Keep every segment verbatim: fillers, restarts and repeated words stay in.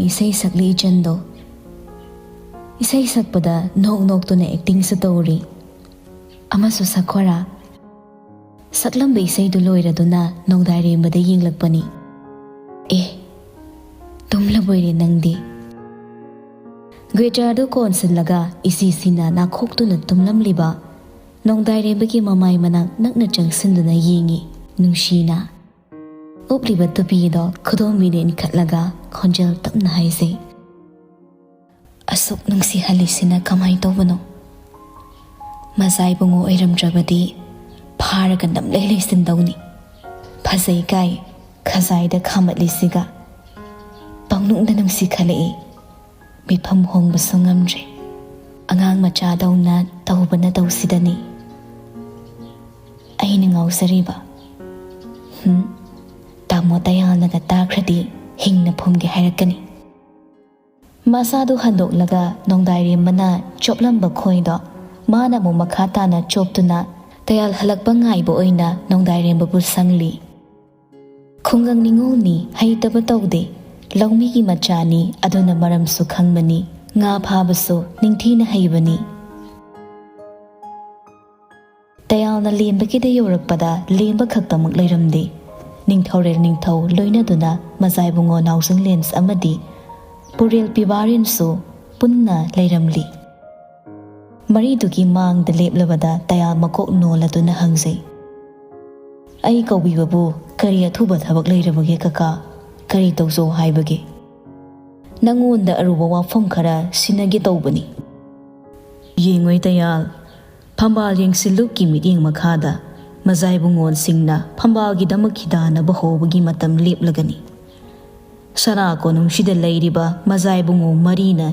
ꯏꯁꯩ ꯁꯛꯂꯤ ꯏꯆꯟꯗꯣ꯫ ꯏꯁꯩ ꯁꯛꯄꯗ ꯅꯣꯛ ꯅꯣꯛꯇꯨꯅ ꯑꯦꯛꯇꯤꯡꯁꯨ ꯇꯧꯔꯤ꯫ ꯑꯃꯁꯨ ꯁꯛꯈꯣꯔꯥ? ꯁꯛꯂꯝꯕ ꯏꯁꯩꯗꯨ ꯂꯣꯏꯔꯗꯨꯅ ꯅꯣꯡꯗꯥꯏꯔꯦꯝꯕꯗ ꯌꯦꯡꯂꯛꯄꯅꯤ꯫ ꯑꯦ, ꯇꯨꯝꯂꯕꯣꯏꯔꯦ ꯅꯪꯗꯤ꯫ ꯒ꯭ꯋꯦꯇꯔꯗꯨ ꯀꯣꯟꯁꯤꯜꯂꯒ ꯏꯁꯤꯁꯤꯅ ꯅꯥꯈꯣꯛꯇꯨꯅ ꯇꯨꯝꯂꯝꯂꯤꯕ ꯅꯣꯡꯗꯥꯏꯔꯦꯝꯕꯒꯤ ꯃꯃꯥꯏ ꯃꯅꯥꯛ ꯅꯛꯅ ꯆꯪꯁꯤꯟꯗꯨꯅ ꯌꯦꯡꯉꯤ꯫ ꯅꯨꯡꯁꯤꯅ ꯎꯞꯂꯤꯕ ꯇꯨꯄꯤꯗꯣ ꯈꯨꯗꯣꯝꯕꯤꯅ ꯏꯟꯈꯠꯂꯒ ꯈꯣꯟꯖꯦꯜ ꯇꯞꯅ ꯍꯥꯏꯖꯩ, "ꯑꯁꯨꯛ ꯅꯨꯡꯁꯤꯍꯜꯂꯤꯁꯤꯅ ꯀꯃꯥꯏ ꯇꯧꯕꯅꯣ? ꯃꯖꯥ ꯏꯕꯨꯡꯉꯣ ꯑꯣꯏꯔꯝꯗ꯭ꯔꯕꯗꯤ ꯐꯥꯔꯒ ꯅꯝꯂꯩ ꯂꯩꯁꯤꯟꯗꯧꯅꯤ꯫ ꯐꯖꯩ ꯀꯥꯏ ꯈꯖꯥꯏꯗ ꯈꯥꯝꯃꯠꯂꯤꯁꯤꯒ ꯄꯪꯅꯨꯡꯗ ꯅꯨꯡꯁꯤ ꯈꯜꯂꯛꯏ꯫ ꯃꯤꯐꯝ ꯍꯣꯡꯕꯁꯨ ꯉꯝꯗ꯭ꯔꯦ꯫ ꯑꯉꯥꯡ ꯃꯆꯥꯗꯧꯅ ꯇꯧꯕꯅ ꯇꯧꯁꯤꯗꯅꯤ꯫ ꯑꯩꯅ ꯉꯥꯎꯖꯔꯤꯕ꯫ ꯍꯨꯝ, ꯇꯥꯃꯣ ꯇꯌꯥꯜꯅꯒ ꯇꯥꯈ꯭ꯔꯗꯤ ꯍꯤꯡꯅ ꯐꯨꯝꯒꯦ ꯍꯥꯏꯔꯛꯀꯅꯤ"꯫ ꯃꯁꯥꯗꯨ ꯍꯟꯗꯣꯛꯂꯒ ꯅꯣꯡꯗꯥꯏꯔꯦꯝꯕꯅ ꯆꯣꯞꯂꯝꯕ ꯈꯣꯏꯗꯣ ꯃꯥꯅ ꯑꯃꯨꯛ ꯃꯈꯥ ꯇꯥꯅ ꯆꯣꯞꯇꯨꯅ ꯇꯌꯥꯜ ꯍꯜꯂꯛꯄ ꯉꯥꯏꯕ ꯑꯣꯏꯅ ꯅꯣꯡꯗꯥꯏꯔꯦꯝꯕꯕꯨ ꯁꯪꯂꯤ꯫ ꯈꯨꯡꯒꯪ ꯅꯤꯉꯣꯜꯅꯤ, ꯍꯩꯇꯕ ꯇꯧꯗꯦ꯫ ꯂꯧꯃꯤꯒꯤ ꯃꯆꯥꯅꯤ, ꯑꯗꯨꯅ ꯃꯔꯝꯁꯨ ꯈꯪꯕꯅꯤ꯫ ꯉꯥ ꯐꯥꯕꯁꯨ ꯅꯤꯡꯊꯤꯅ ꯍꯩꯕꯅꯤ꯫ ꯇꯌꯥꯜꯅ ꯂꯦꯝꯕꯒꯤꯗ ꯌꯧꯔꯛꯄꯗ ꯂꯦꯝꯕ ꯈꯛꯇꯃꯛ ꯂꯩꯔꯝꯗꯦ꯫ ꯅꯤꯡꯊꯧꯔꯦꯜ ꯅꯤꯡꯊꯧ ꯂꯣꯏꯅꯗꯨꯅ ꯃꯖꯥꯏꯕꯨꯡꯉꯣ ꯅꯥꯎꯖꯤꯡ ꯂꯦꯟꯁ ꯑꯃꯗꯤ ꯄꯨꯔꯦꯜ ꯄꯤꯕꯥꯔꯦꯟꯁꯨ ꯄꯨꯟꯅ ꯂꯩꯔꯝꯂꯤ꯫ ꯃꯔꯤꯗꯨꯒꯤ ꯃꯥꯡꯗ ꯂꯦꯞꯂꯕꯗ ꯇꯌꯥꯜ ꯃꯀꯣꯛ ꯅꯣꯜꯂꯗꯨꯅ ꯍꯪꯖꯩ, "ꯑꯩ ꯀꯧꯕꯤꯕꯕꯨ ꯀꯔꯤ ꯑꯊꯨꯕ ꯊꯕꯛ ꯂꯩꯔꯕꯒꯦ ꯀꯀꯥ? ꯀꯔꯤ ꯇꯧꯖꯧ ꯍꯥꯏꯕꯒꯦ? ꯅꯪꯉꯣꯟꯗ ꯑꯔꯨꯕ ꯋꯥꯐꯝ ꯈꯔ ꯁꯤꯟꯅꯒꯦ ꯇꯧꯕꯅꯤ"꯫ ꯌꯦꯡꯉꯣꯏ ꯇꯌꯥꯜ, ꯐꯝꯕꯥꯜ ꯌꯦꯡꯁꯤꯜꯂꯨꯀꯤ ꯃꯤꯠꯌꯦꯡ ꯃꯈꯥꯗ ꯃꯖꯥꯏꯕꯨꯡꯉꯣꯟꯁꯤꯡꯅ ꯐꯝꯕꯥꯜꯒꯤꯗꯃꯛ ꯈꯤꯗꯥꯅꯕ ꯍꯧꯕꯒꯤ ꯃꯇꯝ ꯂꯦꯞꯂꯒꯅꯤ꯫ ꯁꯅꯥ ꯀꯣꯅꯨꯡꯁꯤꯗ ꯂꯩꯔꯤꯕ ꯃꯖꯥꯏꯕꯨꯡꯉꯣ ꯃꯔꯤꯅ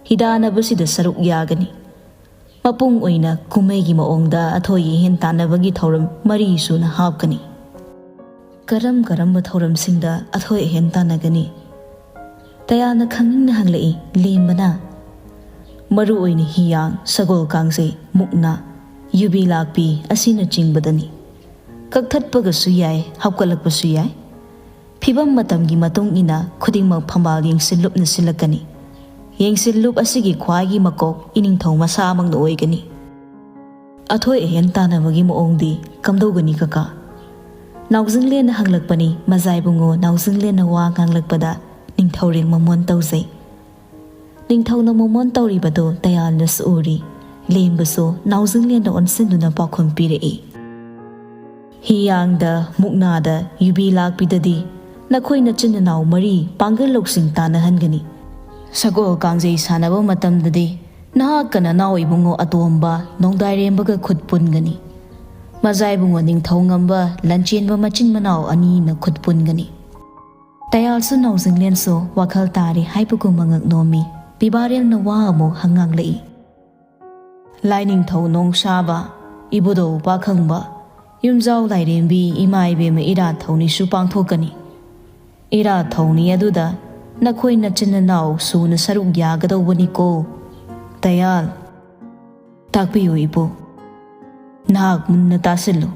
ꯍꯤꯗꯥꯅꯕꯁꯤꯗ ꯁꯔꯨꯛ ꯌꯥꯒꯅꯤ꯫ ꯃꯄꯨꯡ ꯑꯣꯏꯅ ꯀꯨꯝꯍꯩꯒꯤ ꯃꯑꯣꯡꯗ ꯑꯊꯣꯏ ꯑꯍꯦꯟ ꯇꯥꯟꯅꯕꯒꯤ ꯊꯧꯔꯝ ꯃꯔꯤ ꯁꯨꯅ ꯍꯥꯞꯀꯅꯤ꯫ "ꯀꯔꯝ ꯀꯔꯝꯕ ꯊꯧꯔꯝꯁꯤꯡꯗ ꯑꯊꯣꯏ ꯑꯍꯦꯟ ꯇꯥꯟꯅꯒꯅꯤ?" ꯇꯌꯥꯜꯅ ꯈꯪꯅꯤꯡꯅ ꯍꯪꯂꯛꯏ꯫ ꯂꯦꯝꯕꯅ, "ꯃꯔꯨ ꯑꯣꯏꯅ ꯍꯤꯌꯥꯡ, ꯁꯒꯣꯜ ꯀꯥꯡꯖꯩ, ꯃꯨꯛꯅꯥ, ꯌꯨꯕꯤ ꯂꯥꯛꯄꯤ ꯑꯁꯤꯅꯆꯤꯡꯕꯗꯅꯤ꯫ ꯀꯛꯊꯠꯄꯒꯁꯨ ꯌꯥꯏ, ꯍꯥꯞꯀꯠꯂꯛꯄꯁꯨ ꯌꯥꯏ꯫ ꯐꯤꯕꯝ ꯃꯇꯝꯒꯤ ꯃꯇꯨꯡ ꯏꯟꯅ ꯈꯨꯗꯤꯡꯃꯛ ꯐꯝꯕꯥꯜ ꯌꯦꯡꯁꯤꯜꯂꯨꯞꯅ ꯁꯤꯜꯂꯛꯀꯅꯤ꯫ ꯌꯦꯡꯁꯤꯜꯂꯨꯞ ꯑꯁꯤꯒꯤ ꯈ꯭ꯋꯥꯏꯒꯤ ꯃꯀꯣꯛ ꯏꯅꯤꯡꯊꯧ ꯃꯁꯥꯃꯛꯅ ꯑꯣꯏꯒꯅꯤ꯫ ꯑꯊꯣꯏ ꯑꯍꯦꯟ ꯇꯥꯟꯅꯕꯒꯤ ꯃꯑꯣꯡꯗꯤ ꯀꯝꯗꯧꯒꯅꯤ ꯀꯀꯥ? ꯅꯥꯎꯖꯤꯡꯂꯦꯟꯅ ꯍꯪꯂꯛꯄꯅꯤ꯫ ꯃꯖꯥꯏꯕꯨꯡꯉꯣ ꯅꯥꯎꯖꯤꯡꯂꯦꯟꯅ ꯋꯥ ꯉꯥꯡꯂꯛꯄꯗ ꯅꯤꯡꯊꯧꯔꯦꯜ ꯃꯃꯣꯟ ꯇꯧꯖꯩ꯫ ꯅꯤꯡꯊꯧꯅ ꯃꯣꯃꯣꯟ ꯇꯧꯔꯤꯕꯗꯨ ꯇꯌꯥꯜꯅꯁꯨ ꯎꯔꯤ꯫ ꯂꯦꯝꯕꯁꯨ ꯅꯥꯎꯖꯤꯡꯂꯦꯟꯗ ꯑꯣꯟꯁꯤꯟꯗꯨꯅ ꯄꯥꯎꯈꯨꯝ ꯄꯤꯔꯛꯏ꯫ ꯍꯤꯌꯥꯡꯗ, ꯃꯨꯛꯅꯥꯗ, ꯌꯨꯕꯤ ꯂꯥꯛꯄꯤꯗꯗꯤ ꯅꯈꯣꯏ ꯅꯆꯤꯟ ꯅꯅꯥꯎ ꯃꯔꯤ ꯄꯥꯡꯒꯜ ꯂꯧꯁꯤꯡ ꯇꯥꯟꯅꯍꯟꯒꯅꯤ꯫ ꯁꯒꯣꯜ ꯀꯥꯡꯖꯩ ꯁꯥꯟꯅꯕ ꯃꯇꯝꯗꯗꯤ ꯅꯍꯥꯛꯀ ꯅꯅꯥꯎ ꯏꯕꯨꯡꯉꯣ ꯑꯇꯣꯝꯕ ꯅꯣꯡꯗꯥꯏꯔꯦꯝꯕꯒ ꯈꯨꯠ ꯄꯨꯟꯒꯅꯤ꯫ ꯃꯖꯥ ꯏꯕꯨꯡꯉꯣ ꯅꯤꯡꯊꯧ ꯉꯝꯕ ꯂꯟꯆꯦꯟꯕ ꯃꯆꯤꯟ ꯃꯅꯥꯎ ꯑꯅꯤꯅ ꯈꯨꯠ ꯄꯨꯟꯒꯅꯤ꯫ ꯇꯌꯥꯜꯁꯨ ꯅꯥꯎꯖꯤꯡꯂꯦꯟꯁꯨ ꯋꯥꯈꯜ ꯇꯥꯔꯤ ꯍꯥꯏꯕꯒꯨꯝ ꯃꯉꯛ ꯅꯣꯝꯃꯤ꯫ ꯄꯤꯕꯥꯔꯦꯜꯅ ꯋꯥ ꯑꯃꯨꯛ ꯍꯪꯉꯥꯡꯂꯛꯏ꯫ ꯂꯥꯏꯅꯤꯡꯊꯧ ꯅꯣꯡꯁꯥꯕ, ꯏꯕꯨꯙꯧ ꯄꯥꯈꯪꯕ, ꯌꯨꯝꯖꯥꯎ ꯂꯥꯏꯔꯦꯝꯕꯤ, ꯏꯃꯥ ꯏꯕꯦꯝꯃ ꯏꯔꯥꯠ ꯊꯧꯅꯤꯁꯨ ꯄꯥꯡꯊꯣꯛꯀꯅꯤ꯫ ꯏꯔꯥꯠ ꯊꯧꯅꯤ ꯑꯗꯨꯗ ꯅꯈꯣꯏ ꯅꯆꯤꯟ ꯅꯅꯥꯎ ꯁꯨꯅ ꯁꯔꯨꯛ ꯌꯥꯒꯗꯧꯕꯅꯤꯀꯣ꯫ ꯇꯌꯥꯜ, ꯇꯥꯛꯄꯤꯌꯨ ꯏꯄꯨ꯫ ꯅꯍꯥꯛ ꯃꯨꯟꯅ ꯇꯥꯁꯤꯜꯂꯨ꯫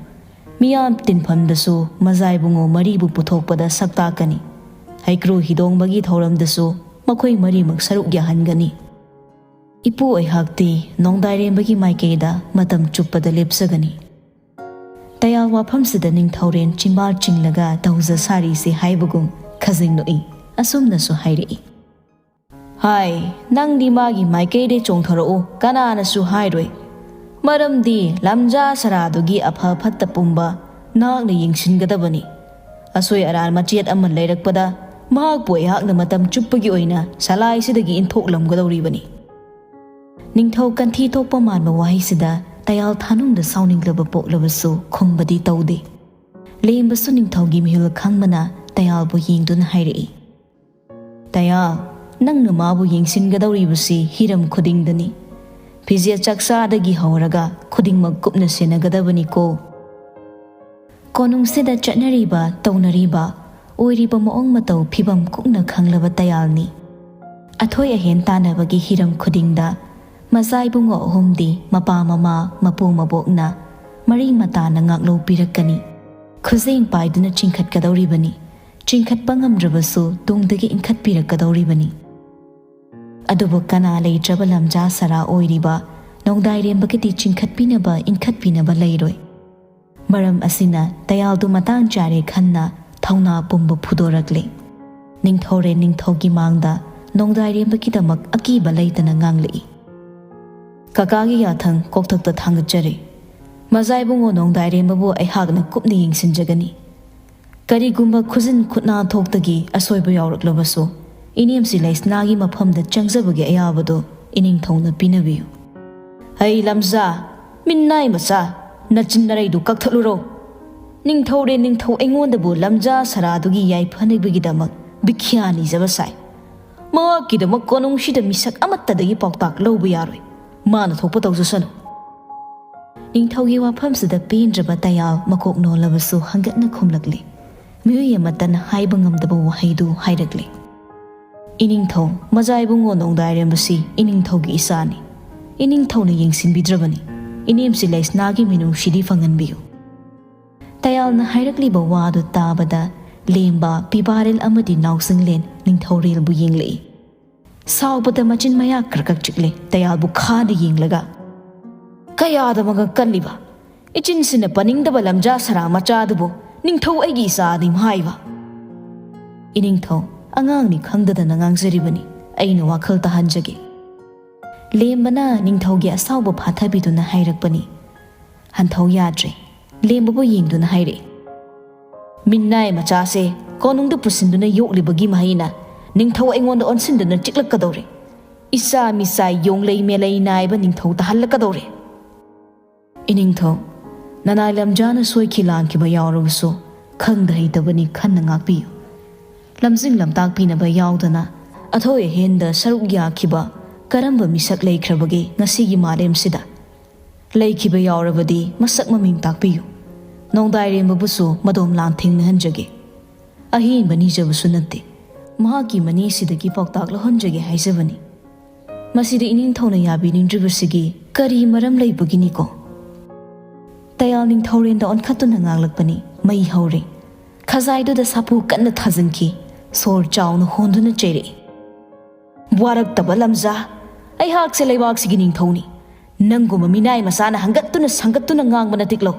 ꯃꯤꯌꯥꯝ ꯇꯤꯟꯐꯝꯗꯁꯨ ꯃꯖꯥꯏꯕꯨꯡꯉꯣ ꯃꯔꯤꯕꯨ ꯄꯨꯊꯣꯛꯄꯗ ꯁꯛ ꯇꯥꯛꯀꯅꯤ꯫ ꯍꯩꯀ꯭ꯔꯨ ꯍꯤꯗꯣꯡꯕꯒꯤ ꯊꯧꯔꯝꯗꯁꯨ ꯃꯈꯣꯏ ꯃꯔꯤꯃꯛ ꯁꯔꯨꯛ ꯌꯥꯍꯟꯒꯅꯤ꯫ ꯏꯄꯨ ꯑꯩꯍꯥꯛꯇꯤ ꯅꯣꯡꯗꯥꯏꯔꯦꯝꯕꯒꯤ ꯃꯥꯏꯀꯩꯗ ꯃꯇꯝ ꯆꯨꯞꯄꯗ ꯂꯦꯞꯆꯒꯅꯤ꯫ ꯇꯌꯥꯜ ꯋꯥꯐꯝꯁꯤꯗ ꯅꯤꯡꯊꯧꯔꯦꯟ ꯆꯤꯝꯕꯥꯜ ꯆꯤꯡꯂꯒ ꯇꯧꯖ ꯁꯥꯔꯤꯁꯤ ꯍꯥꯏꯕꯒꯨꯝ ꯈꯖꯤꯡ ꯅꯣꯛꯏ꯫ ꯑꯁꯨꯝꯅꯁꯨ ꯍꯥꯏꯔꯛꯏ꯫ ꯍꯥꯏ, ꯅꯪꯗꯤ ꯃꯥꯒꯤ ꯃꯥꯏꯀꯩꯗꯩ ꯆꯣꯡꯊꯣꯔꯛꯎ, ꯀꯅꯥꯅꯁꯨ ꯍꯥꯏꯔꯣꯏ꯫ ꯃꯔꯝꯗꯤ ꯂꯝꯖꯥ ꯁꯔꯥꯗꯨꯒꯤ ꯑꯐ ꯐꯠꯇ ꯄꯨꯝꯕ ꯅꯍꯥꯛꯅ ꯌꯦꯡꯁꯤꯟꯒꯗꯕꯅꯤ꯫ ꯑꯁꯣꯏ ꯑꯔꯥꯟ ꯃꯆꯦꯠ ꯑꯃ ꯂꯩꯔꯛꯄꯗ ꯃꯍꯥꯛꯄꯨ ꯑꯩꯍꯥꯛꯅ ꯃꯇꯝ ꯆꯨꯞꯄꯒꯤ ꯑꯣꯏꯅ ꯁꯂꯥꯏꯁꯤꯗꯒꯤ ꯏꯟꯊꯣꯛꯂꯝꯒꯗꯧꯔꯤꯕꯅꯤ꯫ ꯅꯤꯡꯊꯧ ꯀꯟꯊꯤ ꯊꯣꯛꯄ ꯃꯥꯟꯕ ꯋꯥꯍꯩꯁꯤꯗ ꯇꯌꯥꯜ ꯊꯥꯅꯨꯡꯗ ꯁꯥꯎꯅꯤꯡꯂꯕ ꯄꯣꯛꯂꯕꯁꯨ ꯈꯨꯝꯕꯗꯤ ꯇꯧꯗꯦ꯫ ꯂꯦꯝꯕꯁꯨ ꯅꯤꯡꯊꯧꯒꯤ ꯃꯤꯍꯨꯜ ꯈꯪꯕꯅ ꯇꯌꯥꯜꯕꯨ ꯌꯦꯡꯗꯨꯅ ꯍꯥꯏꯔꯛꯏ꯫ ꯇꯌꯥꯜ, ꯅꯪꯅ ꯃꯥꯕꯨ ꯌꯦꯡꯁꯤꯟꯒꯗꯧꯔꯤꯕꯁꯤ ꯍꯤꯔꯝ ꯈꯨꯗꯤꯡꯗꯅꯤ꯫ ꯐꯤꯖꯦꯠ ꯆꯥꯛꯆꯥꯗꯒꯤ ꯍꯧꯔꯒ ꯈꯨꯗꯤꯡꯃꯛ ꯀꯨꯞꯅ ꯁꯦꯟꯅꯒꯗꯕꯅꯤꯀꯣ꯫ ꯀꯣꯅꯨꯡꯁꯤꯗ ꯆꯠꯅꯔꯤꯕ, ꯇꯧꯅꯔꯤꯕ, ꯑꯣꯏꯔꯤꯕ ꯃꯑꯣꯡ ꯃꯇꯧ ꯐꯤꯕꯝ ꯀꯨꯞꯅ ꯈꯪꯂꯕ ꯇꯌꯥꯜꯅꯤ꯫ ꯑꯊꯣꯏ ꯑꯍꯦꯟ ꯇꯥꯟꯅꯕꯒꯤ ꯍꯤꯔꯝ ꯈꯨꯗꯤꯡꯗ ꯃꯆꯥ ꯏꯕꯨꯡꯉꯣ ꯑꯍꯨꯝꯗꯤ ꯃꯄꯥ ꯃꯃꯥ, ꯃꯄꯨ ꯃꯕꯣꯛꯅ ꯃꯔꯤ ꯃꯇꯥꯅ ꯉꯥꯛꯂꯧ ꯄꯤꯔꯛꯀꯅꯤ꯫ ꯈꯨꯖꯦꯡ ꯄꯥꯏꯗꯨꯅ ꯆꯤꯡꯈꯠꯀꯗꯧꯔꯤꯕꯅꯤ꯫ ꯆꯤꯡꯈꯠꯄ ꯉꯝꯗ꯭ꯔꯕꯁꯨ ꯇꯨꯡꯗꯒꯤ ꯏꯟꯈꯠꯄꯤꯔꯛꯀꯗꯧꯔꯤꯕꯅꯤ꯫ ꯑꯗꯨꯕꯨ ꯀꯅꯥ ꯂꯩꯇ꯭ꯔꯕ ꯂꯝꯖꯥ ꯁꯔꯥ ꯑꯣꯏꯔꯤꯕ ꯅꯣꯡꯗꯥꯏꯔꯦꯝꯕꯒꯤꯗꯤ ꯆꯤꯡꯈꯠꯄꯤꯅꯕ ꯏꯟꯈꯠꯄꯤꯅꯕ ꯂꯩꯔꯣꯏ꯫ ꯃꯔꯝ ꯑꯁꯤꯅ ꯇꯌꯥꯜꯗꯨ ꯃꯇꯥꯡ ꯆꯥꯔꯦ ꯈꯟꯅ ꯊꯧꯅꯥ ꯄꯨꯝꯕ ꯐꯨꯗꯣꯔꯛꯂꯦ꯫ ꯅꯤꯡꯊꯧꯔꯦꯜ ꯅꯤꯡꯊꯧꯒꯤ ꯃꯥꯡꯗ ꯅꯣꯡꯗꯥꯏꯔꯦꯝꯕꯒꯤꯗꯃꯛ ꯑꯀꯤꯕ ꯂꯩꯇꯅ ꯉꯥꯡꯂꯛꯏ꯫ "ꯀꯀꯥꯒꯤ ꯌꯥꯊꯪ ꯀꯣꯛꯊꯛꯇ ꯊꯥꯡꯒꯠꯆꯔꯤ꯫ ꯃꯖꯥ ꯏꯕꯨꯡꯉꯣ ꯅꯣꯡꯗꯥꯏꯔꯦꯝꯕꯕꯨ ꯑꯩꯍꯥꯛꯅ ꯀꯨꯞꯅ ꯌꯦꯡꯁꯤꯟꯖꯒꯅꯤ꯫ ꯀꯔꯤꯒꯨꯝꯕ ꯈꯨꯖꯤꯟ ꯈꯨꯠꯅꯥ ꯊꯣꯛꯇꯒꯤ ꯑꯁꯣꯏꯕ ꯌꯥꯎꯔꯛꯂꯕꯁꯨ, ꯏꯅꯦꯝꯁꯤ ꯂꯩꯁꯅꯥꯒꯤ ꯃꯐꯝꯗ ꯆꯪꯖꯕꯒꯤ ꯑꯌꯥꯕꯗꯨ ꯏꯅꯤꯡꯊꯧꯅ ꯄꯤꯅꯕꯤꯌꯨ꯫" "ꯑꯩ ꯂꯝꯖꯥ, ꯃꯤꯅꯥꯏ ꯃꯆꯥ, ꯅꯆꯤꯟ ꯅꯔꯩꯗꯨ ꯀꯛꯊꯠꯂꯨꯔꯣ꯫ ꯅꯤꯡꯊꯧꯔꯦꯜ ꯅꯤꯡꯊꯧ ꯑꯩꯉꯣꯟꯗꯕꯨ ꯂꯝꯖꯥ ꯁꯔꯥꯗꯨꯒꯤ ꯌꯥꯏꯐꯅꯕꯒꯤꯗꯃꯛ ꯚꯤꯈ꯭ꯌꯥ ꯅꯤꯖꯕ ꯁꯥꯏ꯫ ꯃꯍꯥꯛꯀꯤꯗꯃꯛ ꯀꯣꯅꯨꯡꯁꯤꯗ ꯃꯤꯁꯛ ꯑꯃꯠꯇꯗꯒꯤ ꯄꯥꯎꯇꯥꯛ ꯂꯧꯕ ꯌꯥꯔꯣꯏ꯫ ꯃꯥꯅ ꯊꯣꯛꯄ ꯇꯧꯖꯁꯅꯨ꯫" ꯅꯤꯡꯊꯧꯒꯤ ꯋꯥꯐꯝꯁꯤꯗ ꯄꯦꯟꯗ꯭ꯔꯕ ꯇꯌꯥꯜ ꯃꯀꯣꯛ ꯅꯣꯜꯂꯕꯁꯨ ꯍꯪꯒꯠꯅ ꯈꯨꯝꯂꯛꯂꯤ꯫ ꯃꯤꯑꯣꯏ ꯑꯃꯠꯇꯅ ꯍꯥꯏꯕ ꯉꯝꯗꯕ ꯋꯥꯍꯩꯗꯨ ꯍꯥꯏꯔꯛꯂꯤ꯫ "ꯏꯅꯤꯡꯊꯧ, ꯃꯖꯥ ꯏꯕꯨꯡꯉꯣ ꯅꯣꯡꯗꯥꯏꯔꯦꯝꯕꯁꯤ ꯏꯅꯤꯡꯊꯧꯒꯤ ꯏꯆꯥꯅꯤ꯫ ꯏꯅꯤꯡꯊꯧꯅ ꯌꯦꯡꯁꯤꯟꯕꯤꯗ꯭ꯔꯕꯅꯤ꯫ ꯏꯅꯦꯝꯁꯤ ꯂꯩꯁꯅꯥꯒꯤ ꯃꯤꯅꯨꯡꯁꯤꯗꯤ ꯐꯪꯍꯟꯕꯤꯌꯨ꯫" ꯇꯌꯥꯜꯅ ꯍꯥꯏꯔꯛꯂꯤꯕ ꯋꯥꯗꯨ ꯇꯥꯕꯗ ꯂꯦꯝꯕ, ꯄꯤꯕꯥꯔꯦꯜ ꯑꯃꯗꯤ ꯅꯥꯎꯁꯤꯡꯂꯦꯟ ꯅꯤꯡꯊꯧꯔꯦꯜꯕꯨ ꯌꯦꯡꯂꯛꯏ꯫ ꯁꯥꯎꯕꯗ ꯃꯆꯤꯟ ꯃꯌꯥ ꯀ꯭ꯔꯛ ꯀ꯭ꯔꯛ ꯆꯤꯛꯂꯦ ꯇꯌꯥꯜꯕꯨ ꯈꯥꯗ ꯌꯦꯡꯂꯒ꯫ "ꯀꯌꯥꯗ ꯃꯉꯛ ꯀꯜꯂꯤꯕ! ꯏꯆꯤꯟꯁꯤꯅ ꯄꯟꯅꯤꯡꯗꯕ ꯂꯝꯖꯥ ꯁꯔꯥ ꯃꯆꯥꯗꯨꯕꯨ ꯅꯤꯡꯊꯧ ꯑꯩꯒꯤ ꯏꯆꯥ ꯑꯗꯨꯝ ꯍꯥꯏꯕ!" "ꯏꯅꯤꯡꯊꯧ, ꯑꯉꯥꯡꯅꯤ ꯈꯪꯗꯗꯅ ꯉꯥꯡꯖꯔꯤꯕꯅꯤ꯫ ꯑꯩꯅ ꯋꯥꯈꯜ ꯇꯥꯍꯟꯖꯒꯦ꯫" ꯂꯦꯝꯕꯅ ꯅꯤꯡꯊꯧꯒꯤ ꯑꯁꯥꯎꯕ ꯐꯥꯊꯕꯤꯗꯨꯅ ꯍꯥꯏꯔꯛꯄꯅꯤ꯫ ꯍꯟꯊꯧ ꯌꯥꯗ꯭ꯔꯦ꯫ ꯂꯦꯝꯕꯕꯨ ꯌꯦꯡꯗꯨꯅ ꯍꯥꯏꯔꯛꯏ, "ꯃꯤꯅꯥꯏ ꯃꯆꯥꯁꯦ ꯀꯣꯅꯨꯡꯗ ꯄꯨꯁꯤꯟꯗꯨꯅ ꯌꯣꯛꯂꯤꯕꯒꯤ ꯃꯍꯩꯅ ꯅꯤꯡꯊꯧ ꯑꯩꯉꯣꯟꯗ ꯑꯣꯟꯁꯤꯟꯗꯨꯅ ꯆꯤꯛꯂꯛꯀꯗꯧꯔꯦ꯫ ꯏꯆꯥ ꯃꯤꯆꯥꯏ ꯌꯣꯡꯂꯩ ꯃꯦꯂꯩ ꯅꯥꯏꯕ ꯅꯤꯡꯊꯧ ꯇꯥꯍꯜꯂꯛꯀꯗꯧꯔꯦ꯫" "ꯏꯅꯤꯡꯊꯧ, ꯅꯅꯥꯏ ꯂꯝꯖꯥꯅ ꯁꯣꯏꯈꯤ ꯂꯥꯟꯈꯤꯕ ꯌꯥꯎꯔꯕꯁꯨ ꯈꯪꯗ ꯍꯩꯇꯕꯅꯤ, ꯈꯟꯅ ꯉꯥꯛꯄꯤꯌꯨ꯫ ꯂꯝꯖꯤꯡ ꯂꯝꯇꯥꯛꯄꯤꯅꯕ ꯌꯥꯎꯗꯅ ꯑꯊꯣꯏ ꯑꯍꯦꯟꯗ ꯁꯔꯨꯛ ꯌꯥꯈꯤꯕ ꯀꯔꯝꯕ ꯃꯤꯁꯛ ꯂꯩꯈ꯭ꯔꯕꯒꯦ ꯉꯁꯤꯒꯤ ꯃꯥꯂꯦꯝꯁꯤꯗ? ꯂꯩꯈꯤꯕ ꯌꯥꯎꯔꯕꯗꯤ ꯃꯁꯛ ꯃꯃꯤꯡ ꯇꯥꯛꯄꯤꯌꯨ꯫ ꯅꯣꯡꯗꯥꯏꯔꯦꯝꯕꯕꯨꯁꯨ ꯃꯗꯣꯝ ꯂꯥꯟ ꯊꯦꯡꯅꯍꯟꯖꯒꯦ꯫ ꯑꯍꯦꯟꯕ ꯅꯤꯖꯕꯁꯨ ꯅꯠꯇꯦ꯫ ꯃꯍꯥꯛꯀꯤ ꯃꯅꯦꯁꯤꯗꯒꯤ ꯄꯥꯎꯇꯥꯛ ꯂꯧꯍꯟꯖꯒꯦ ꯍꯥꯏꯖꯕꯅꯤ꯫ ꯃꯁꯤꯗ ꯏꯅꯤꯡꯊꯧꯅ ꯌꯥꯕꯤꯅꯤꯡꯗ꯭ꯔꯤꯕꯁꯤꯒꯤ ꯀꯔꯤ ꯃꯔꯝ ꯂꯩꯕꯒꯤꯅꯤꯀꯣ?" ꯇꯌꯥꯜ ꯅꯤꯡꯊꯧꯔꯦꯟꯗ ꯑꯣꯟꯈꯠꯇꯨꯅ ꯉꯥꯡꯂꯛꯄꯅꯤ꯫ ꯃꯩ ꯍꯧꯔꯦ꯫ ꯈꯖꯥꯏꯗꯨꯗ ꯁꯥꯐꯨ ꯀꯟꯅ ꯊꯥꯖꯤꯟꯈꯤ꯫ ꯁꯣꯔ ꯆꯥꯎꯅ ꯍꯣꯟꯗꯨꯅ ꯆꯩꯔꯛꯏ꯫ "ꯋꯥꯔꯛꯇꯕ ꯂꯝꯖꯥ, ꯑꯩꯍꯥꯛꯁꯦ ꯂꯩꯕꯥꯛꯁꯤꯒꯤ ꯅꯤꯡꯊꯧꯅꯤ꯫ ꯅꯪꯒꯨꯝꯕ ꯃꯤꯅꯥꯏ ꯃꯆꯥꯅ ꯍꯪꯒꯠꯇꯨꯅ ꯁꯪꯒꯠꯇꯨꯅ ꯉꯥꯡꯕ ꯅꯇꯤꯛꯂꯧ꯫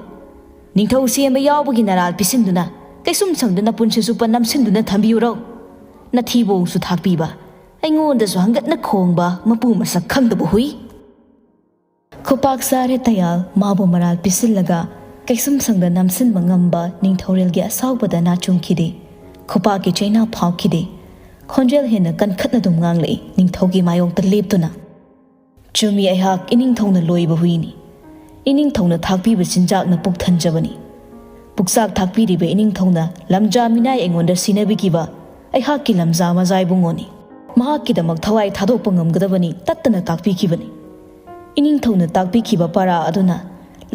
ꯅꯤꯡꯊꯧ ꯁꯦꯝꯕ ꯌꯥꯎꯕꯒꯤ ꯅꯔꯥꯜ ꯄꯤꯁꯤꯟꯗꯨꯅ ꯀꯩꯁꯨꯝ ꯁꯪꯗꯨꯅ ꯄꯨꯟꯁꯤ ꯆꯨꯞꯄ ꯅꯝꯁꯤꯟꯗꯨꯅ ꯊꯝꯕꯤꯌꯨꯔꯣ? ꯅꯊꯤꯕꯣꯡꯁꯨ ꯊꯥꯛꯄꯤꯕ, ꯑꯩꯉꯣꯟꯗꯁꯨ ꯍꯪꯒꯠꯅ ꯈꯣꯡꯕ ꯃꯄꯨ ꯃꯁꯛ ꯈꯪꯗꯕ ꯍꯨꯏ!" ꯈꯨꯄꯥꯛ ꯆꯥꯔꯦ ꯇꯌꯥꯜ ꯃꯥꯕꯨ ꯃꯔꯥꯜ ꯄꯤꯁꯤꯜꯂꯒ ꯀꯩꯁꯨꯝ ꯁꯪꯗ ꯅꯝꯁꯤꯟꯕ ꯉꯝꯕ ꯅꯤꯡꯊꯧꯔꯦꯜꯒꯤ ꯑꯁꯥꯎꯕꯗ ꯅꯥꯆꯨꯡꯈꯤꯗꯦ꯫ ꯈꯨꯄꯥꯛꯀꯤ ꯆꯩꯅꯥ ꯐꯥꯎꯈꯤꯗꯦ꯫ ꯈꯣꯟꯖꯦꯜ ꯍꯦꯟꯅ ꯀꯟꯈꯠꯅ ꯑꯗꯨꯝ ꯉꯥꯡꯂꯛꯏ ꯅꯤꯡꯊꯧꯒꯤ ꯃꯥꯌꯣꯛꯇ ꯂꯦꯞꯇꯨꯅ꯫ "ꯆꯨꯝꯃꯤ, ꯑꯩꯍꯥꯛ ꯏꯅꯤꯡꯊꯧꯅ ꯂꯣꯏꯕ ꯍꯨꯏꯅꯤ꯫ ꯏꯅꯤꯡꯊꯧꯅ ꯊꯥꯛꯄꯤꯕ ꯆꯤꯟꯖꯥꯛꯅ ꯄꯨꯛ ꯊꯟꯖꯕꯅꯤ꯫ ꯄꯨꯛꯆꯥꯛ ꯊꯥꯛꯄꯤꯔꯤꯕ ꯏꯅꯤꯡꯊꯧꯅ ꯂꯝꯖꯥ ꯃꯤꯅꯥꯏ ꯑꯩꯉꯣꯟꯗ ꯁꯤꯟꯅꯕꯤꯈꯤꯕ ꯑꯩꯍꯥꯛꯀꯤ ꯂꯝꯖꯥ ꯃꯖꯥꯏꯕꯨꯡꯉꯣꯅꯤ꯫ ꯃꯍꯥꯛꯀꯤꯗꯃꯛ ꯊꯋꯥꯏ ꯊꯥꯗꯣꯛꯄ ꯉꯝꯒꯗꯕꯅꯤ ꯇꯠꯇꯅ ꯇꯥꯛꯄꯤꯈꯤꯕꯅꯤ꯫ ꯏꯅꯤꯡꯊꯧꯅ ꯇꯥꯛꯄꯤꯈꯤꯕ ꯄꯔꯥ ꯑꯗꯨꯅ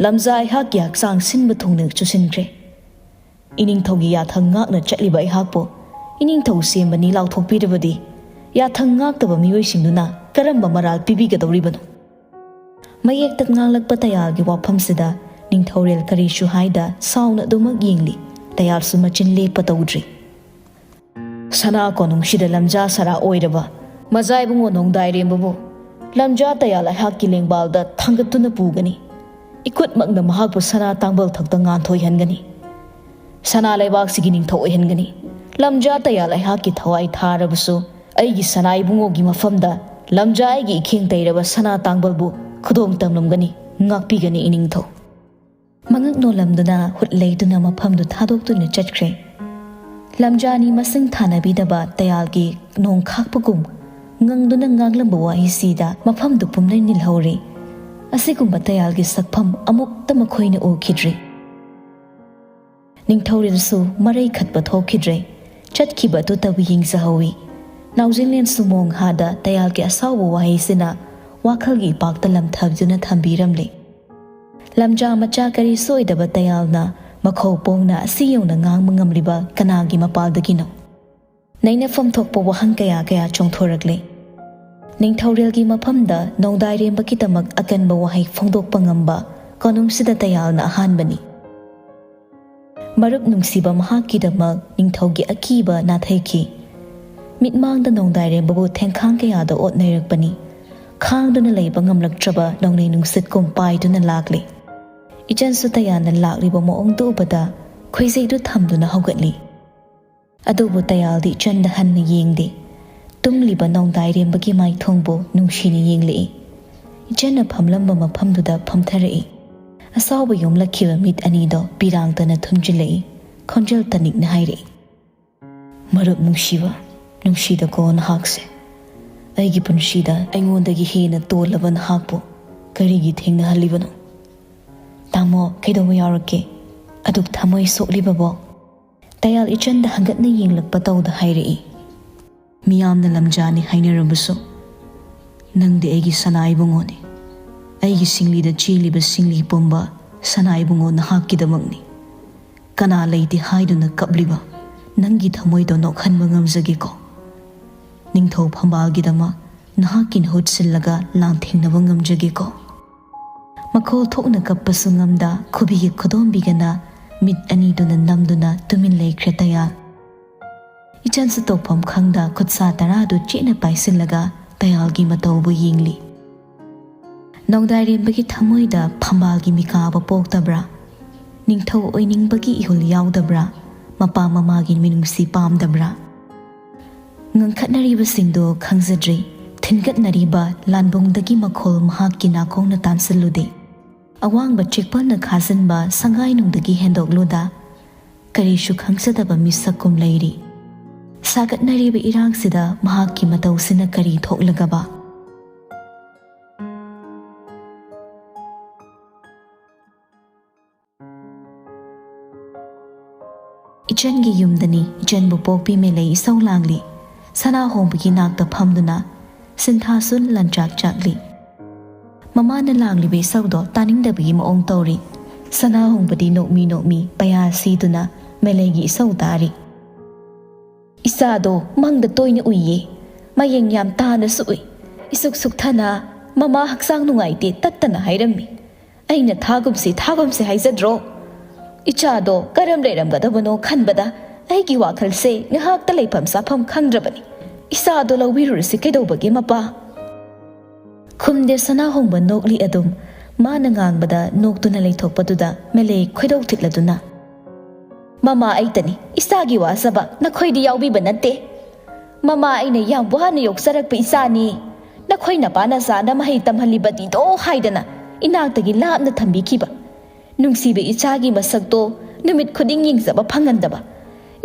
ꯂꯝꯖꯥ ꯑꯩꯍꯥꯛꯀꯤ ꯍꯛꯆꯥꯡ ꯁꯤꯟꯕ ꯊꯨꯡꯅ ꯆꯨꯁꯤꯟꯈ꯭ꯔꯦ꯫ ꯏꯅꯤꯡꯊꯧꯒꯤ ꯌꯥꯊꯪ ꯉꯥꯛꯅ ꯆꯠꯂꯤꯕ ꯑꯩꯍꯥꯛꯄꯨ ꯏꯅꯤꯡꯊꯧ ꯁꯦꯝꯕꯅꯤ ꯂꯥꯎꯊꯣꯛꯄꯤꯔꯕꯗꯤ ꯌꯥꯊꯪ ꯉꯥꯛꯇꯕ ꯃꯤꯑꯣꯏꯁꯤꯡꯗꯨꯅ ꯀꯔꯝꯕ ꯃꯔꯥꯜ ꯄꯤꯕꯤꯒꯗꯧꯔꯤꯕꯅꯣ?" ꯃꯌꯦꯛꯇ ꯉꯥꯡꯂꯛꯄ ꯇꯌꯥꯜꯒꯤ ꯋꯥꯐꯝꯁꯤꯗ ꯅꯤꯡꯊꯧꯔꯦꯜ ꯀꯔꯤꯁꯨ ꯍꯥꯏꯗ ꯁꯥꯎꯅ ꯑꯗꯨꯃꯛ ꯌꯦꯡꯂꯤ꯫ ꯇꯌꯥꯜꯁꯨ ꯃꯆꯤꯟ ꯂꯦꯞꯄ ꯇꯧꯗ꯭ꯔꯤ꯫ ꯁꯅꯥ ꯀꯣꯅꯨꯡꯁꯤꯗ ꯂꯝꯖꯥ ꯁꯔꯥ ꯑꯣꯏꯔꯕ ꯃꯖꯥꯏꯕꯨꯡꯉꯣ ꯅꯣꯡꯗꯥꯏꯔꯦꯝꯕꯕꯨ ꯂꯝꯖꯥ ꯇꯌꯥꯜ ꯑꯩꯍꯥꯛꯀꯤ ꯂꯦꯡꯕꯥꯜꯗ ꯊꯥꯡꯒꯠꯇꯨꯅ ꯄꯨꯒꯅꯤ꯫ ꯏꯈꯨꯠꯃꯛꯅ ꯃꯍꯥꯛꯄꯨ ꯁꯅꯥ ꯇꯥꯡꯕꯜ ꯊꯛꯇ ꯉꯥꯟꯊꯣꯏꯍꯟꯒꯅꯤ꯫ ꯁꯅꯥ ꯂꯩꯕꯥꯛꯁꯤꯒꯤ ꯅꯤꯡꯊꯧ ꯑꯣꯏꯍꯟꯒꯅꯤ꯫ ꯂꯝꯖꯥ ꯇꯌꯥꯜ ꯑꯩꯍꯥꯛꯀꯤ ꯊꯋꯥꯏ ꯊꯥꯔꯕꯁꯨ ꯑꯩꯒꯤ ꯁꯅꯥ ꯏꯕꯨꯡꯉꯣꯒꯤ ꯃꯐꯝꯗ ꯂꯝꯖꯥ ꯑꯩꯒꯤ ꯏꯈꯦꯡ ꯇꯩꯔꯕ ꯁꯅꯥ ꯇꯥꯡꯕꯜꯕꯨ ꯈꯨꯗꯣꯡ ꯇꯝꯂꯝꯒꯅꯤ, ꯉꯥꯛꯄꯤꯒꯅꯤ ꯏꯅꯤꯡꯊꯧ꯫ ꯃꯉꯛ ꯅꯣꯜꯂꯝꯗꯨꯅ ꯍꯨꯠ ꯂꯩꯗꯨꯅ ꯃꯐꯝꯗꯨ ꯊꯥꯗꯣꯛꯇꯨꯅ ꯆꯠꯈ꯭ꯔꯦ꯫ ꯂꯝꯖꯥꯅꯤ ꯃꯁꯤꯡ ꯊꯥꯅꯕꯤꯗꯕ ꯇꯌꯥꯜꯒꯤ ꯅꯣꯡ ꯈꯥꯛꯄꯒꯨꯝ ꯉꯪꯗꯨꯅ ꯉꯥꯡꯂꯝꯕ ꯋꯥꯍꯩꯁꯤꯗ ꯃꯐꯝꯗꯨ ꯄꯨꯝꯅꯩ ꯅꯤꯜꯍꯧꯔꯦ꯫ ꯑꯁꯤꯒꯨꯝꯕ ꯇꯌꯥꯜꯒꯤ ꯁꯛꯐꯝ ꯑꯃꯨꯛꯇ ꯃꯈꯣꯏꯅ ꯎꯈꯤꯗ꯭ꯔꯤ꯫ ꯅꯤꯡꯊꯧꯔꯦꯜꯁꯨ ꯃꯔꯩ ꯈꯠꯄ ꯊꯣꯛꯈꯤꯗ꯭ꯔꯦ꯫ ꯆꯠꯈꯤꯕ ꯑꯗꯨꯇꯕꯨ ꯌꯦꯡꯖꯍꯧꯏ꯫ ꯅꯥꯎꯖꯤꯡꯂꯦꯟꯁꯨ ꯃꯣꯡ ꯍꯥꯗ ꯇꯌꯥꯜꯒꯤ ꯑꯁꯥꯎꯕ ꯋꯥꯍꯩꯁꯤꯅ ꯋꯥꯈꯜꯒꯤ ꯏꯄꯥꯛꯇ ꯂꯝꯊꯕꯗꯨꯅ ꯊꯝꯕꯤꯔꯝꯂꯦ꯫ ꯂꯝꯖꯥ ꯃꯆꯥ ꯀꯔꯤꯁꯨ ꯑꯣꯏꯗꯕ ꯇꯌꯥꯜꯅ ꯃꯈꯧ ꯄꯣꯡꯅ ꯑꯁꯤ ꯌꯧꯅ ꯉꯥꯡꯕ ꯉꯝꯂꯤꯕ ꯀꯅꯥꯒꯤ ꯃꯄꯥꯜꯗꯒꯤꯅꯣ? ꯅꯩꯅꯐꯝ ꯊꯣꯛꯄ ꯋꯥꯍꯪ ꯀꯌꯥ ꯀꯌꯥ ꯆꯣꯡꯊꯣꯔꯛꯂꯦ꯫ ꯅꯤꯡꯊꯧꯔꯦꯜꯒꯤ ꯃꯐꯝꯗ ꯅꯣꯡꯗꯥꯏꯔꯦꯝꯕꯒꯤꯗꯃꯛ ꯑꯀꯟꯕ ꯋꯥꯍꯩ ꯐꯣꯡꯗꯣꯛꯄ ꯉꯝꯕ ꯀꯣꯅꯨꯡꯁꯤꯗ ꯇꯌꯥꯜꯅ ꯑꯍꯥꯟꯕꯅꯤ꯫ ꯃꯔꯨꯞ ꯅꯨꯡꯁꯤꯕ ꯃꯍꯥꯛꯀꯤꯗꯃꯛ ꯅꯤꯡꯊꯧꯒꯤ ꯑꯀꯤꯕ ꯅꯥꯊꯩꯈꯤ꯫ ꯃꯤꯠꯃꯥꯡꯗ ꯅꯣꯡꯗꯥꯏꯔꯦꯝꯕꯕꯨ ꯊꯦꯡꯈꯥꯡ ꯀꯌꯥꯗ ꯑꯣꯠ ꯅꯩꯔꯛꯄꯅꯤ꯫ ꯈꯥꯡꯗꯨꯅ ꯂꯩꯕ ꯉꯝꯂꯛꯇ꯭ꯔꯕ ꯅꯣꯡꯂꯩ ꯅꯨꯡꯁꯤꯠꯀꯨꯝ ꯄꯥꯏꯗꯨꯅ ꯂꯥꯛꯂꯤ꯫ ꯏꯆꯟꯁꯨ ꯇꯌꯥꯜꯅ ꯂꯥꯛꯂꯤꯕ ꯃꯑꯣꯡꯗꯨ ꯎꯕꯗ ꯈꯣꯏꯖꯩꯗꯨ ꯊꯝꯗꯨꯅ ꯍꯧꯒꯠꯂꯤ꯫ ꯑꯗꯨꯕꯨ ꯇꯌꯥꯜꯗꯤ ꯏꯆꯟꯗ ꯍꯟꯅ ꯌꯦꯡꯗꯦ꯫ ꯇꯨꯝꯂꯤꯕ ꯅꯣꯡꯗꯥꯏꯔꯦꯝꯕꯒꯤ ꯃꯥꯏꯊꯣꯡꯕꯨ ꯅꯨꯡꯁꯤꯅ ꯌꯦꯡꯂꯛꯏ꯫ ꯏꯆꯟꯅ ꯐꯝꯂꯝꯕ ꯃꯐꯝꯗꯨꯗ ꯐꯝꯊꯔꯛꯏ꯫ ꯑꯁꯥꯎꯕ ꯌꯣꯝꯂꯛꯈꯤꯕ ꯃꯤꯠ ꯑꯅꯤꯗꯣ ꯄꯤꯔꯥꯡꯇꯅ ꯊꯨꯝꯖꯤꯜꯂꯛꯏ꯫ ꯈꯣꯟꯖꯦꯜ ꯇꯅꯤꯛꯅ ꯍꯥꯏꯔꯛꯏ, "ꯃꯔꯨꯞ ꯅꯨꯡꯁꯤꯕ, ꯅꯨꯡꯁꯤꯗꯀꯣ ꯅꯍꯥꯛꯁꯦ? ꯑꯩꯒꯤ ꯄꯨꯟꯁꯤꯗ ꯑꯩꯉꯣꯟꯗꯒꯤ ꯍꯦꯟꯅ ꯇꯣꯜꯂꯕ ꯅꯍꯥꯛꯄꯨ ꯀꯔꯤꯒꯤ ꯊꯦꯡꯅꯍꯜꯂꯤꯕꯅꯣ?" "ꯇꯥꯃꯣ, ꯀꯩꯗꯧꯕ ꯌꯥꯎꯔꯛꯀꯦ? ꯑꯗꯨꯛ ꯊꯃꯣꯏ ꯁꯣꯛꯂꯤꯕꯕꯣ?" ꯇꯌꯥꯜ ꯏꯆꯟꯗ ꯍꯪꯒꯠꯅ ꯌꯦꯡꯂꯛꯄ ꯇꯧꯗ ꯍꯥꯏꯔꯛꯏ, "ꯃꯤꯌꯥꯝꯅ ꯂꯝꯖꯥꯅꯤ ꯍꯥꯏꯅꯔꯕꯁꯨ, ꯅꯪꯗꯤ ꯑꯩꯒꯤ ꯁꯅꯥ ꯏꯕꯨꯡꯉꯣꯅꯤ꯫ ꯑꯩꯒꯤ ꯁꯤꯡꯂꯤꯗ ꯆꯦꯜꯂꯤꯕ ꯁꯤꯡꯂꯤ ꯄꯨꯝꯕ ꯁꯅꯥ ꯏꯕꯨꯡꯉꯣ ꯅꯍꯥꯛꯀꯤꯗꯃꯛꯅꯤ꯫ ꯀꯅꯥ ꯂꯩꯇꯦ ꯍꯥꯏꯗꯨꯅ ꯀꯞꯂꯤꯕ ꯅꯪꯒꯤ ꯊꯃꯣꯏꯗꯣ ꯅꯣꯛꯍꯟꯕ ꯉꯝꯖꯒꯦꯀꯣ? ꯅꯤꯡꯊꯧ ꯐꯝꯕꯥꯜꯒꯤꯗꯃꯛ ꯅꯍꯥꯛꯀꯤ ꯃꯍꯨꯠ ꯁꯤꯜꯂꯒ ꯂꯥꯟꯊꯦꯡꯅꯕ ꯉꯝꯖꯒꯦꯀꯣ?" ꯃꯈꯣꯜ ꯊꯣꯛꯅ ꯀꯞꯄꯁꯨ ꯉꯝꯗ ꯈꯨꯕꯤꯒ ꯈꯨꯗꯣꯝꯕꯤꯒꯅ ꯃꯤꯠ ꯑꯅꯤꯗꯨꯅ ꯅꯝꯗꯨꯅ ꯇꯨꯃꯤꯟ ꯂꯩꯈ꯭ꯔꯦ ꯇꯌꯥꯜ꯫ ꯏꯆꯟꯁꯨ ꯇꯧꯐꯝ ꯈꯪꯗ ꯈꯨꯠꯁꯥ ꯇꯔꯥꯗꯨ ꯆꯦꯠꯅ ꯄꯥꯏꯁꯤꯜꯂꯒ ꯇꯌꯥꯜꯒꯤ ꯃꯇꯧꯕꯨ ꯌꯦꯡꯂꯤ꯫ ꯅꯣꯡꯗꯥꯏꯔꯦꯝꯕꯒꯤ ꯊꯃꯣꯏꯗ ꯐꯝꯕꯥꯜꯒꯤ ꯃꯤꯀꯥꯕ ꯄꯣꯛꯇꯕ꯭ꯔꯥ? ꯅꯤꯡꯊꯧ ꯑꯣꯏꯅꯤꯡꯕꯒꯤ ꯏꯍꯨꯜ ꯌꯥꯎꯗꯕ꯭ꯔꯥ? ꯃꯄꯥ ꯃꯃꯥꯒꯤ ꯃꯤꯅꯨꯡꯁꯤ ꯄꯥꯝꯗꯕ꯭ꯔꯥ? ꯉꯪꯈꯠꯅꯔꯤꯕꯁꯤꯡꯗꯨ ꯈꯪꯖꯗ꯭ꯔꯤ꯫ ꯊꯤꯟꯒꯠꯅꯔꯤꯕ ꯂꯥꯟꯕꯨꯡꯗꯒꯤ ꯃꯈꯣꯜ ꯃꯍꯥꯛꯀꯤ ꯅꯥꯀꯣꯡꯅ ꯇꯥꯟꯁꯤꯜꯂꯨꯗꯦ꯫ ꯑꯋꯥꯡꯕ ꯆꯦꯛꯄꯜꯅ ꯈꯥꯖꯤꯟꯕ ꯁꯪꯒꯥꯏꯅꯨꯡꯗꯒꯤ ꯍꯦꯟꯗꯣꯛꯂꯨꯗ ꯀꯔꯤꯁꯨ ꯈꯪꯖꯗꯕ ꯃꯤꯁꯛꯀꯨꯝ ꯂꯩꯔꯤ꯫ ꯁꯥꯒꯠꯅꯔꯤꯕ ꯏꯔꯥꯡꯁꯤꯗ ꯃꯍꯥꯛꯀꯤ ꯃꯇꯧꯁꯤꯅ ꯀꯔꯤ ꯊꯣꯛꯂꯒꯕ? ꯏꯆꯟꯒꯤ ꯌꯨꯝꯗꯅꯤ ꯏꯆꯟꯕꯨ ꯄꯣꯛꯄꯤ ꯃꯦꯂꯩ ꯏꯁꯧ ꯂꯥꯡꯂꯤ꯫ ꯁꯅꯥ ꯍꯣꯡꯕꯒꯤ ꯅꯥꯛꯇ ꯐꯝꯗꯨꯅ ꯁꯤꯟꯊꯥꯁꯨ ꯂꯟꯆꯥꯛ ꯆꯥꯛꯂꯤ꯫ ꯃꯃꯥꯅ ꯂꯥꯡꯂꯤꯕ ꯏꯁꯧꯗꯣ ꯇꯥꯅꯤꯡꯗꯕꯒꯤ ꯃꯑꯣꯡ ꯇꯧꯔꯤ꯫ ꯁꯅꯥ ꯍꯣꯡꯕꯗꯤ ꯅꯣꯛꯃꯤ ꯅꯣꯛꯃꯤ ꯄꯩꯌꯥ ꯁꯤꯗꯨꯅ ꯃꯦꯂꯩꯒꯤ ꯏꯁꯧ ꯇꯥꯔꯤ꯫ "ꯏꯆꯥꯗꯣ ꯃꯪꯗ ꯇꯣꯏꯅ ꯎꯏꯌꯦ꯫ ꯃꯌꯦꯡ ꯌꯥꯝ ꯇꯥꯅꯁꯨ ꯎꯏ꯫ ꯏꯁꯨꯛ ꯁꯨꯛꯊꯅ ꯃꯃꯥ ꯍꯛꯆꯥꯡ ꯅꯨꯡꯉꯥꯏꯇꯦ ꯇꯠꯇꯅ ꯍꯥꯏꯔꯝꯃꯤ꯫ ꯑꯩꯅ ꯊꯥꯒꯨꯝꯁꯤ, ꯊꯥꯒꯨꯝꯁꯤ ꯍꯥꯏꯖꯗ꯭ꯔꯣ? ꯏꯆꯥꯗꯣ ꯀꯔꯝ ꯂꯩꯔꯝꯒꯗꯕꯅꯣ ꯈꯟꯕꯗ ꯑꯩꯒꯤ ꯋꯥꯈꯜꯁꯦ ꯉꯥꯏꯍꯥꯛꯇ ꯂꯩꯐꯝ ꯆꯥꯐꯝ ꯈꯪꯗ꯭ꯔꯕꯅꯤ꯫ "ꯏꯆꯥꯗꯣ ꯂꯧꯕꯤꯔꯨꯔꯁꯤ ꯀꯩꯗꯧꯕꯒꯦ, ꯃꯄꯥ?" ꯈꯨꯝꯗꯦ ꯁꯅꯥꯍꯣꯡꯕ ꯅꯣꯛꯂꯤ ꯑꯗꯨꯝ꯫ ꯃꯥꯅ ꯉꯥꯡꯕꯗ ꯅꯣꯛꯇꯨꯅ ꯂꯩꯊꯣꯛꯄꯗꯨꯗ ꯃꯦꯂꯩ ꯈꯣꯏꯗꯧ ꯊꯤꯠꯂꯗꯨꯅ, "ꯃꯃꯥ ꯑꯩꯇꯅꯤ ꯏꯆꯥꯒꯤ ꯋꯥꯖꯕ, ꯅꯈꯣꯏꯗꯤ ꯌꯥꯎꯕꯤꯕ ꯅꯠꯇꯦ꯫ ꯃꯃꯥ ꯑꯩꯅ ꯌꯥꯝ ꯋꯥꯅ ꯌꯣꯛꯆꯔꯛꯄ ꯏꯆꯥꯅꯤ꯫ ꯅꯈꯣꯏ ꯅꯄꯥ ꯅꯆꯥꯅ ꯃꯍꯩ ꯇꯝꯍꯜꯂꯤꯕꯅꯤꯗꯣ ꯍꯥꯏꯗꯅ ꯏꯅꯥꯛꯇꯒꯤ ꯂꯥꯞꯅ ꯊꯝꯕꯤꯈꯤꯕ꯫ ꯅꯨꯡꯁꯤꯕ ꯏꯆꯥꯒꯤ ꯃꯁꯛꯇꯣ ꯅꯨꯃꯤꯠ ꯈꯨꯗꯤꯡ ꯌꯦꯡꯖꯕ ꯐꯪꯍꯟꯗꯕ꯫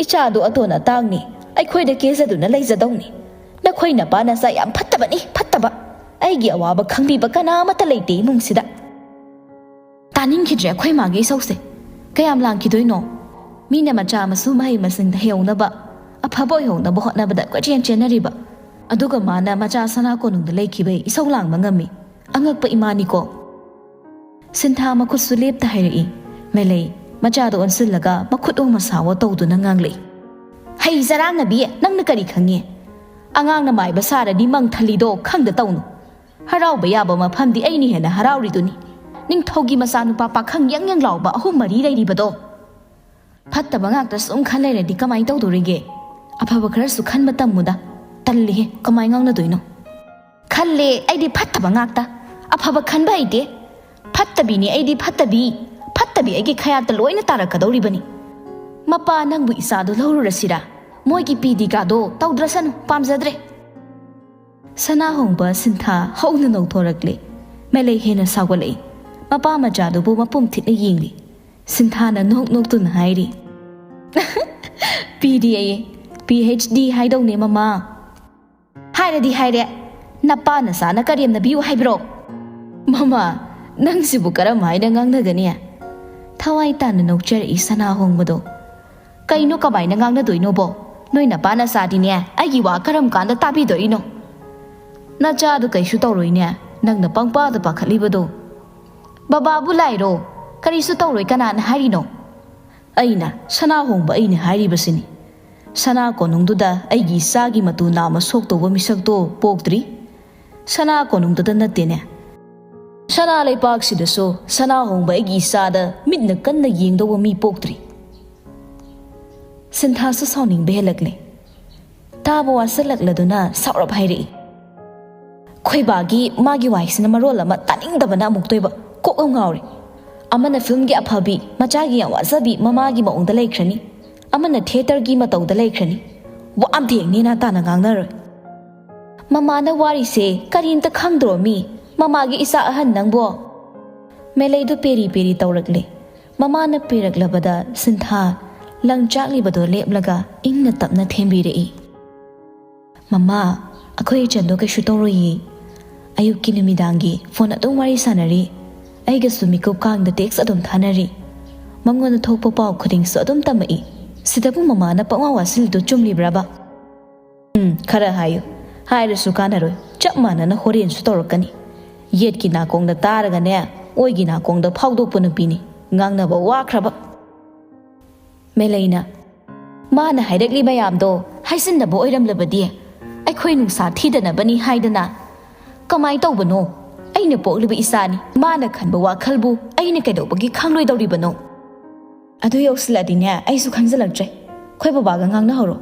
ꯏꯆꯥꯗꯣ ꯑꯇꯣꯟ ꯑꯇꯥꯡꯅꯤ, ꯑꯩꯈꯣꯏꯗ ꯀꯦꯖꯗꯨꯅ ꯂꯩꯖꯗꯧꯅꯤ꯫ ꯅꯈꯣꯏ ꯅꯄꯥ ꯅꯆꯥ ꯌꯥꯝ ꯐꯠꯇꯕꯅꯤ, ꯐꯠꯇꯕ꯫ ꯑꯩꯒꯤ ꯑꯋꯥꯕ ꯈꯪꯕꯤꯕ ꯀꯅꯥ ꯑꯃꯠꯇ ꯂꯩꯇꯦ ꯏꯃꯨꯡꯁꯤꯗ꯫" ꯇꯥꯅꯤꯡꯈꯤꯗ꯭ꯔꯦ ꯑꯩꯈꯣꯏ ꯃꯥꯒꯤ ꯏꯁꯧꯁꯦ꯫ ꯀꯌꯥꯝ ꯂꯥꯡꯈꯤꯗꯣꯏꯅꯣ? ꯃꯤꯅ ꯃꯆꯥ ꯃꯁꯨ ꯃꯍꯩ ꯃꯁꯤꯡꯗ ꯍꯩꯍꯧꯅꯕ, ꯑꯐꯕ ꯑꯣꯏꯍꯧꯅꯕ ꯍꯣꯠꯅꯕꯗ ꯀꯣꯏꯆꯦꯟ ꯆꯦꯟꯅꯔꯤꯕ, ꯑꯗꯨꯒ ꯃꯥꯅ ꯃꯆꯥ ꯁꯅꯥ ꯀꯣꯅꯨꯡꯗ ꯂꯩꯈꯤꯕꯩ ꯏꯁꯧ ꯂꯥꯡꯕ ꯉꯝꯃꯤ꯫ ꯑꯉꯛꯄ ꯏꯃꯥꯅꯤꯀꯣ꯫ ꯁꯤꯟꯊꯥ ꯃꯈꯨꯠꯁꯨ ꯂꯦꯞꯇ ꯍꯥꯏꯔꯛꯏ꯫ ꯃꯦꯂꯩ, ꯃꯆꯥꯗ ꯑꯣꯟꯁꯤꯜꯂꯒ ꯃꯈꯨꯠ ꯑꯣꯡ ꯃꯁꯥꯋꯣ ꯇꯧꯗꯨꯅ ꯉꯥꯡꯂꯛꯏ꯫ "ꯍꯩ ꯆꯔꯥꯡꯅꯕꯤ, ꯅꯪꯅ ꯀꯔꯤ ꯈꯪꯉꯤ? ꯑꯉꯥꯡꯅ ꯃꯥꯏꯕ ꯁꯥꯔꯗꯤ ꯃꯪ ꯊꯜꯂꯤꯗꯣ ꯈꯪꯗ ꯇꯧꯅꯨ꯫ ꯍꯔꯥꯎꯕ ꯌꯥꯕ ꯃꯐꯝꯗꯤ ꯑꯩꯅ ꯍꯦꯟꯅ ꯍꯔꯥꯎꯔꯤꯗꯨꯅꯤ꯫ ꯅꯤꯡꯊꯧꯒꯤ ꯃꯆꯥꯅꯨꯄꯥ ꯄꯥꯈꯪ ꯌꯪ ꯌꯪ ꯂꯥꯎꯕ ꯑꯍꯨꯝ ꯃꯔꯤ ꯂꯩꯔꯤꯕꯗꯣ꯫ ꯐꯠꯇꯕ ꯉꯥꯛꯇ ꯁꯨꯝ ꯈꯟ ꯂꯩꯔꯗꯤ ꯀꯃꯥꯏꯅ ꯇꯧꯗꯣꯔꯤꯒꯦ? ꯑꯐꯕ ꯈꯔꯁꯨ ꯈꯟꯕ ꯇꯝꯃꯨꯗ꯫ ꯇꯜꯂꯤꯍꯦ, ꯀꯃꯥꯏ ꯉꯥꯡꯅꯗꯣꯏꯅꯣ?" "ꯈꯜꯂꯦ, ꯑꯩꯗꯤ ꯐꯠꯇꯕ ꯉꯥꯛꯇ꯫ ꯑꯐꯕ ꯈꯟꯕ ꯍꯩꯇꯦ꯫ ꯐꯠꯇꯕꯤꯅꯤ ꯑꯩꯗꯤ, ꯐꯠꯇꯕꯤ꯫ ꯐꯠꯇꯕꯤ ꯑꯩꯒꯤ ꯈꯌꯥꯠꯇ ꯂꯣꯏꯅ ꯇꯥꯔꯛꯀꯗꯧꯔꯤꯕꯅꯤ꯫ ꯃꯄꯥ, ꯅꯪꯕꯨ ꯏꯆꯥꯗꯣ ꯂꯧꯔꯨꯔꯁꯤꯔꯥ? ꯃꯣꯏꯒꯤ ꯄꯤ ꯗꯤꯒꯥꯗꯣ ꯇꯧꯗ꯭ꯔꯁꯅꯨ, ꯄꯥꯝꯖꯗ꯭ꯔꯦ꯫" ꯁꯅꯥꯍꯣꯡꯕ ꯁꯤꯟꯊꯥ ꯍꯧꯅ ꯅꯧꯊꯣꯔꯛꯂꯦ꯫ ꯃꯦꯂꯩ ꯍꯦꯟꯅ ꯁꯥꯎꯒꯠꯂꯛꯏ꯫ ꯃꯄꯥ ꯃꯆꯥꯗꯨꯕꯨ ꯃꯄꯨꯝ ꯊꯤꯠꯅ ꯌꯦꯡꯂꯤ꯫ ꯁꯤꯟꯊꯥꯅ ꯅꯣꯛ ꯅꯣꯛꯇꯨꯅ ꯍꯥꯏꯔꯤ, "ꯄꯤ ꯗꯤ ꯑꯌꯦ, ꯄꯤ ꯑꯩꯆ ꯗꯤ ꯍꯥꯏꯗꯧꯅꯦ ꯃꯃꯥ꯫" "ꯍꯥꯏꯔꯗꯤ ꯍꯥꯏꯔꯦ, ꯅꯄꯥ ꯅꯆꯥꯅ ꯀꯔꯦꯝꯅꯕꯤꯌꯨ ꯍꯥꯏꯕ꯭ꯔꯣ?" "ꯃꯃꯥ, ꯅꯪꯁꯤꯕꯨ ꯀꯔꯝ ꯍꯥꯏꯅ ꯉꯥꯡꯅꯒꯅꯤ?" ꯊꯋꯥꯏ ꯇꯥꯅ ꯅꯣꯛꯆꯔꯛꯏ ꯁꯅꯥꯍꯣꯡꯕꯗꯣ꯫ "ꯀꯩꯅꯣ, ꯀꯃꯥꯏꯅ ꯉꯥꯡꯅꯗꯣꯏꯅꯣꯕꯣ? ꯅꯣꯏ ꯅꯄꯥ ꯅꯆꯥꯗꯤꯅꯦ ꯑꯩꯒꯤ ꯋꯥ ꯀꯔꯝ ꯀꯥꯟꯗ ꯇꯥꯕꯤꯗꯣꯔꯤꯅꯣ? ꯅꯆꯥꯗꯨ ꯀꯩꯁꯨ ꯇꯧꯔꯣꯏꯅꯦ, ꯅꯪꯅ ꯄꯪꯄꯥꯗ ꯄꯥꯈꯠꯂꯤꯕꯗꯣ꯫ ꯕꯕꯥꯕꯨ ꯂꯥꯏꯔꯣ, ꯀꯔꯤꯁꯨ ꯇꯧꯔꯣꯏ ꯀꯅꯥꯅ ꯍꯥꯏꯔꯤꯅꯣ?" ꯑꯩꯅ, ꯁꯅꯥꯍꯣꯡꯕ ꯑꯩꯅ ꯍꯥꯏꯔꯤꯕꯁꯤꯅꯤ꯫ ꯁꯅꯥ ꯀꯣꯅꯨꯡꯗꯨꯗ ꯑꯩꯒꯤ ꯏꯆꯥꯒꯤ ꯃꯇꯨ ꯅꯥꯝꯃ ꯁꯣꯛꯇꯧꯕ ꯃꯤꯁꯛꯇꯣ ꯄꯣꯛꯇ꯭ꯔꯤ꯫ ꯁꯅꯥ ꯀꯣꯅꯨꯡꯗꯨꯗ ꯅꯠꯇꯦꯅꯦ꯫ ꯁꯅꯥ ꯂꯩꯄꯥꯛꯁꯤꯗꯁꯨ ꯁꯅꯥ ꯍꯣꯡꯕ ꯑꯩꯒꯤ ꯏꯆꯥꯗ ꯃꯤꯠꯅ ꯀꯟꯅ ꯌꯦꯡꯗꯧꯕ ꯃꯤ ꯄꯣꯛꯇ꯭ꯔꯤ꯫ ꯁꯤꯟꯊꯥꯁꯨ ꯁꯥꯎꯅꯤꯡꯕ ꯍꯦꯜꯂꯛꯂꯦ꯫ ꯇꯥꯕ ꯋꯥꯁꯤꯜꯂꯛꯂꯗꯨꯅ ꯁꯥꯎꯔꯞ ꯍꯥꯏꯔꯛꯏ꯫ "ꯈꯣꯏꯕꯥꯒꯤ ꯃꯥꯒꯤ ꯋꯥꯏꯁꯤꯅ ꯃꯔꯣꯜ ꯑꯃ ꯇꯥꯅꯤꯡꯗꯕꯅ ꯑꯃꯨꯛꯇꯣꯏꯕ꯫ ꯀꯣꯛ ꯑꯃ ꯉꯥꯎꯔꯦ꯫ ꯑꯃꯅ ꯐꯤꯜꯝꯒꯤ ꯑꯐꯕꯤ, ꯃꯆꯥꯒꯤ ꯌꯥꯝ ꯋꯥꯖꯕꯤ, ꯃꯃꯥꯒꯤ ꯃꯑꯣꯡꯗ ꯂꯩꯈ꯭ꯔꯅꯤ, ꯑꯃꯅ ꯊꯤꯌꯦꯇꯔꯒꯤ ꯃꯇꯧꯗ ꯂꯩꯈ꯭ꯔꯅꯤ꯫ ꯋꯥ ꯑꯝꯇ ꯍꯦꯛ ꯅꯦꯅꯥ ꯇꯥꯅ ꯉꯥꯡꯅꯔꯣꯏ꯫ ꯃꯃꯥꯅ ꯋꯥꯔꯤꯁꯦ ꯀꯔꯤꯝꯇ ꯈꯪꯗ꯭ꯔꯣ ꯃꯤ? ꯃꯃꯥꯒꯤ ꯏꯆꯥ ꯑꯍꯟ ꯅꯪꯕꯣ?" ꯃꯦꯂꯩꯗꯨ ꯄꯦꯔꯤ ꯄꯦꯔꯤ ꯇꯧꯔꯛꯂꯦ꯫ ꯃꯃꯥꯅ ꯄꯤꯔꯛꯂꯕꯗ ꯁꯤꯟꯊꯥ ꯂꯪꯆꯥꯛꯂꯤꯕꯗꯣ ꯂꯦꯞꯂꯒ ꯏꯪꯅ ꯇꯞꯅ ꯊꯦꯝꯕꯤꯔꯛꯏ꯫ "ꯃꯃꯥ, ꯑꯩꯈꯣꯏ ꯏꯆꯟꯗꯣ ꯀꯩꯁꯨ ꯇꯧꯔꯣꯏꯌꯦ꯫ ꯑꯌꯨꯛꯀꯤ ꯅꯨꯃꯤꯗꯥꯡꯒꯤ ꯐꯣꯟ ꯑꯗꯨꯝ ꯋꯥꯔꯤ ꯁꯥꯟꯅꯔꯤ꯫ ꯑꯩꯒꯁꯨ ꯃꯤꯀꯨꯞ ꯀꯥꯡꯗ ꯇꯦꯛꯁ ꯑꯗꯨꯝ ꯊꯥꯅꯔꯤ꯫ ꯃꯉꯣꯟꯗ ꯊꯣꯛꯄ ꯄꯥꯎ ꯈꯨꯗꯤꯡꯁꯨ ꯑꯗꯨꯝ ꯇꯝꯃꯛꯏ꯫ ꯁꯤꯗꯕꯨ ꯃꯃꯥꯅ ꯄꯪꯋꯥ ꯋꯥꯁꯤꯜꯂꯤꯗꯣ ꯆꯨꯝꯂꯤꯕ꯭ꯔꯕ?" "ꯎꯝ, ꯈꯔ ꯍꯥꯏꯌꯨ꯫ ꯍꯥꯏꯔꯁꯨ ꯀꯥꯟꯅꯔꯣꯏ꯫ ꯆꯞ ꯃꯥꯟꯅꯅ ꯍꯣꯔꯦꯟꯁꯨ ꯇꯧꯔꯛꯀꯅꯤ꯫ ꯌꯦꯠꯀꯤ ꯅꯥꯀꯣꯡꯗ ꯇꯥꯔꯒꯅꯦ, ꯑꯣꯏꯒꯤ ꯅꯥꯀꯣꯡꯗ ꯐꯥꯎꯗꯣꯛꯄ ꯅꯨꯄꯤꯅꯤ꯫ ꯉꯥꯡꯅꯕ ꯋꯥꯈ꯭ꯔꯕ꯫" ꯃꯦꯂꯩꯅ, "ꯃꯥꯅ ꯍꯥꯏꯔꯛꯂꯤ ꯃꯌꯥꯝꯗꯣ ꯍꯥꯏꯖꯤꯟꯅꯕ ꯑꯣꯏꯔꯝꯂꯕꯗꯤ ꯑꯩꯈꯣꯏ ꯅꯨꯡꯁꯥ ꯊꯤꯗꯅꯕꯅꯤ ꯍꯥꯏꯗꯅ꯫ ꯀꯃꯥꯏ ꯇꯧꯕꯅꯣ? ꯑꯩꯅ ꯄꯣꯛꯂꯤꯕ ꯏꯆꯥꯅꯤ꯫ ꯃꯥꯅ ꯈꯟꯕ ꯋꯥꯈꯜꯕꯨ ꯑꯩꯅ ꯀꯩꯗꯧꯕꯒꯤ ꯈꯪꯂꯣꯏꯗꯧꯔꯤꯕꯅꯣ?" "ꯑꯗꯨ ꯌꯧꯁꯤꯜꯂꯛꯑꯗꯤꯅꯦ, ꯑꯩꯁꯨ ꯈꯪꯖꯤꯜꯂꯛꯇ꯭ꯔꯦ꯫ ꯑꯩꯈꯣꯏ ꯕꯕꯥꯒ ꯉꯥꯡꯅꯍꯧꯔꯣ꯫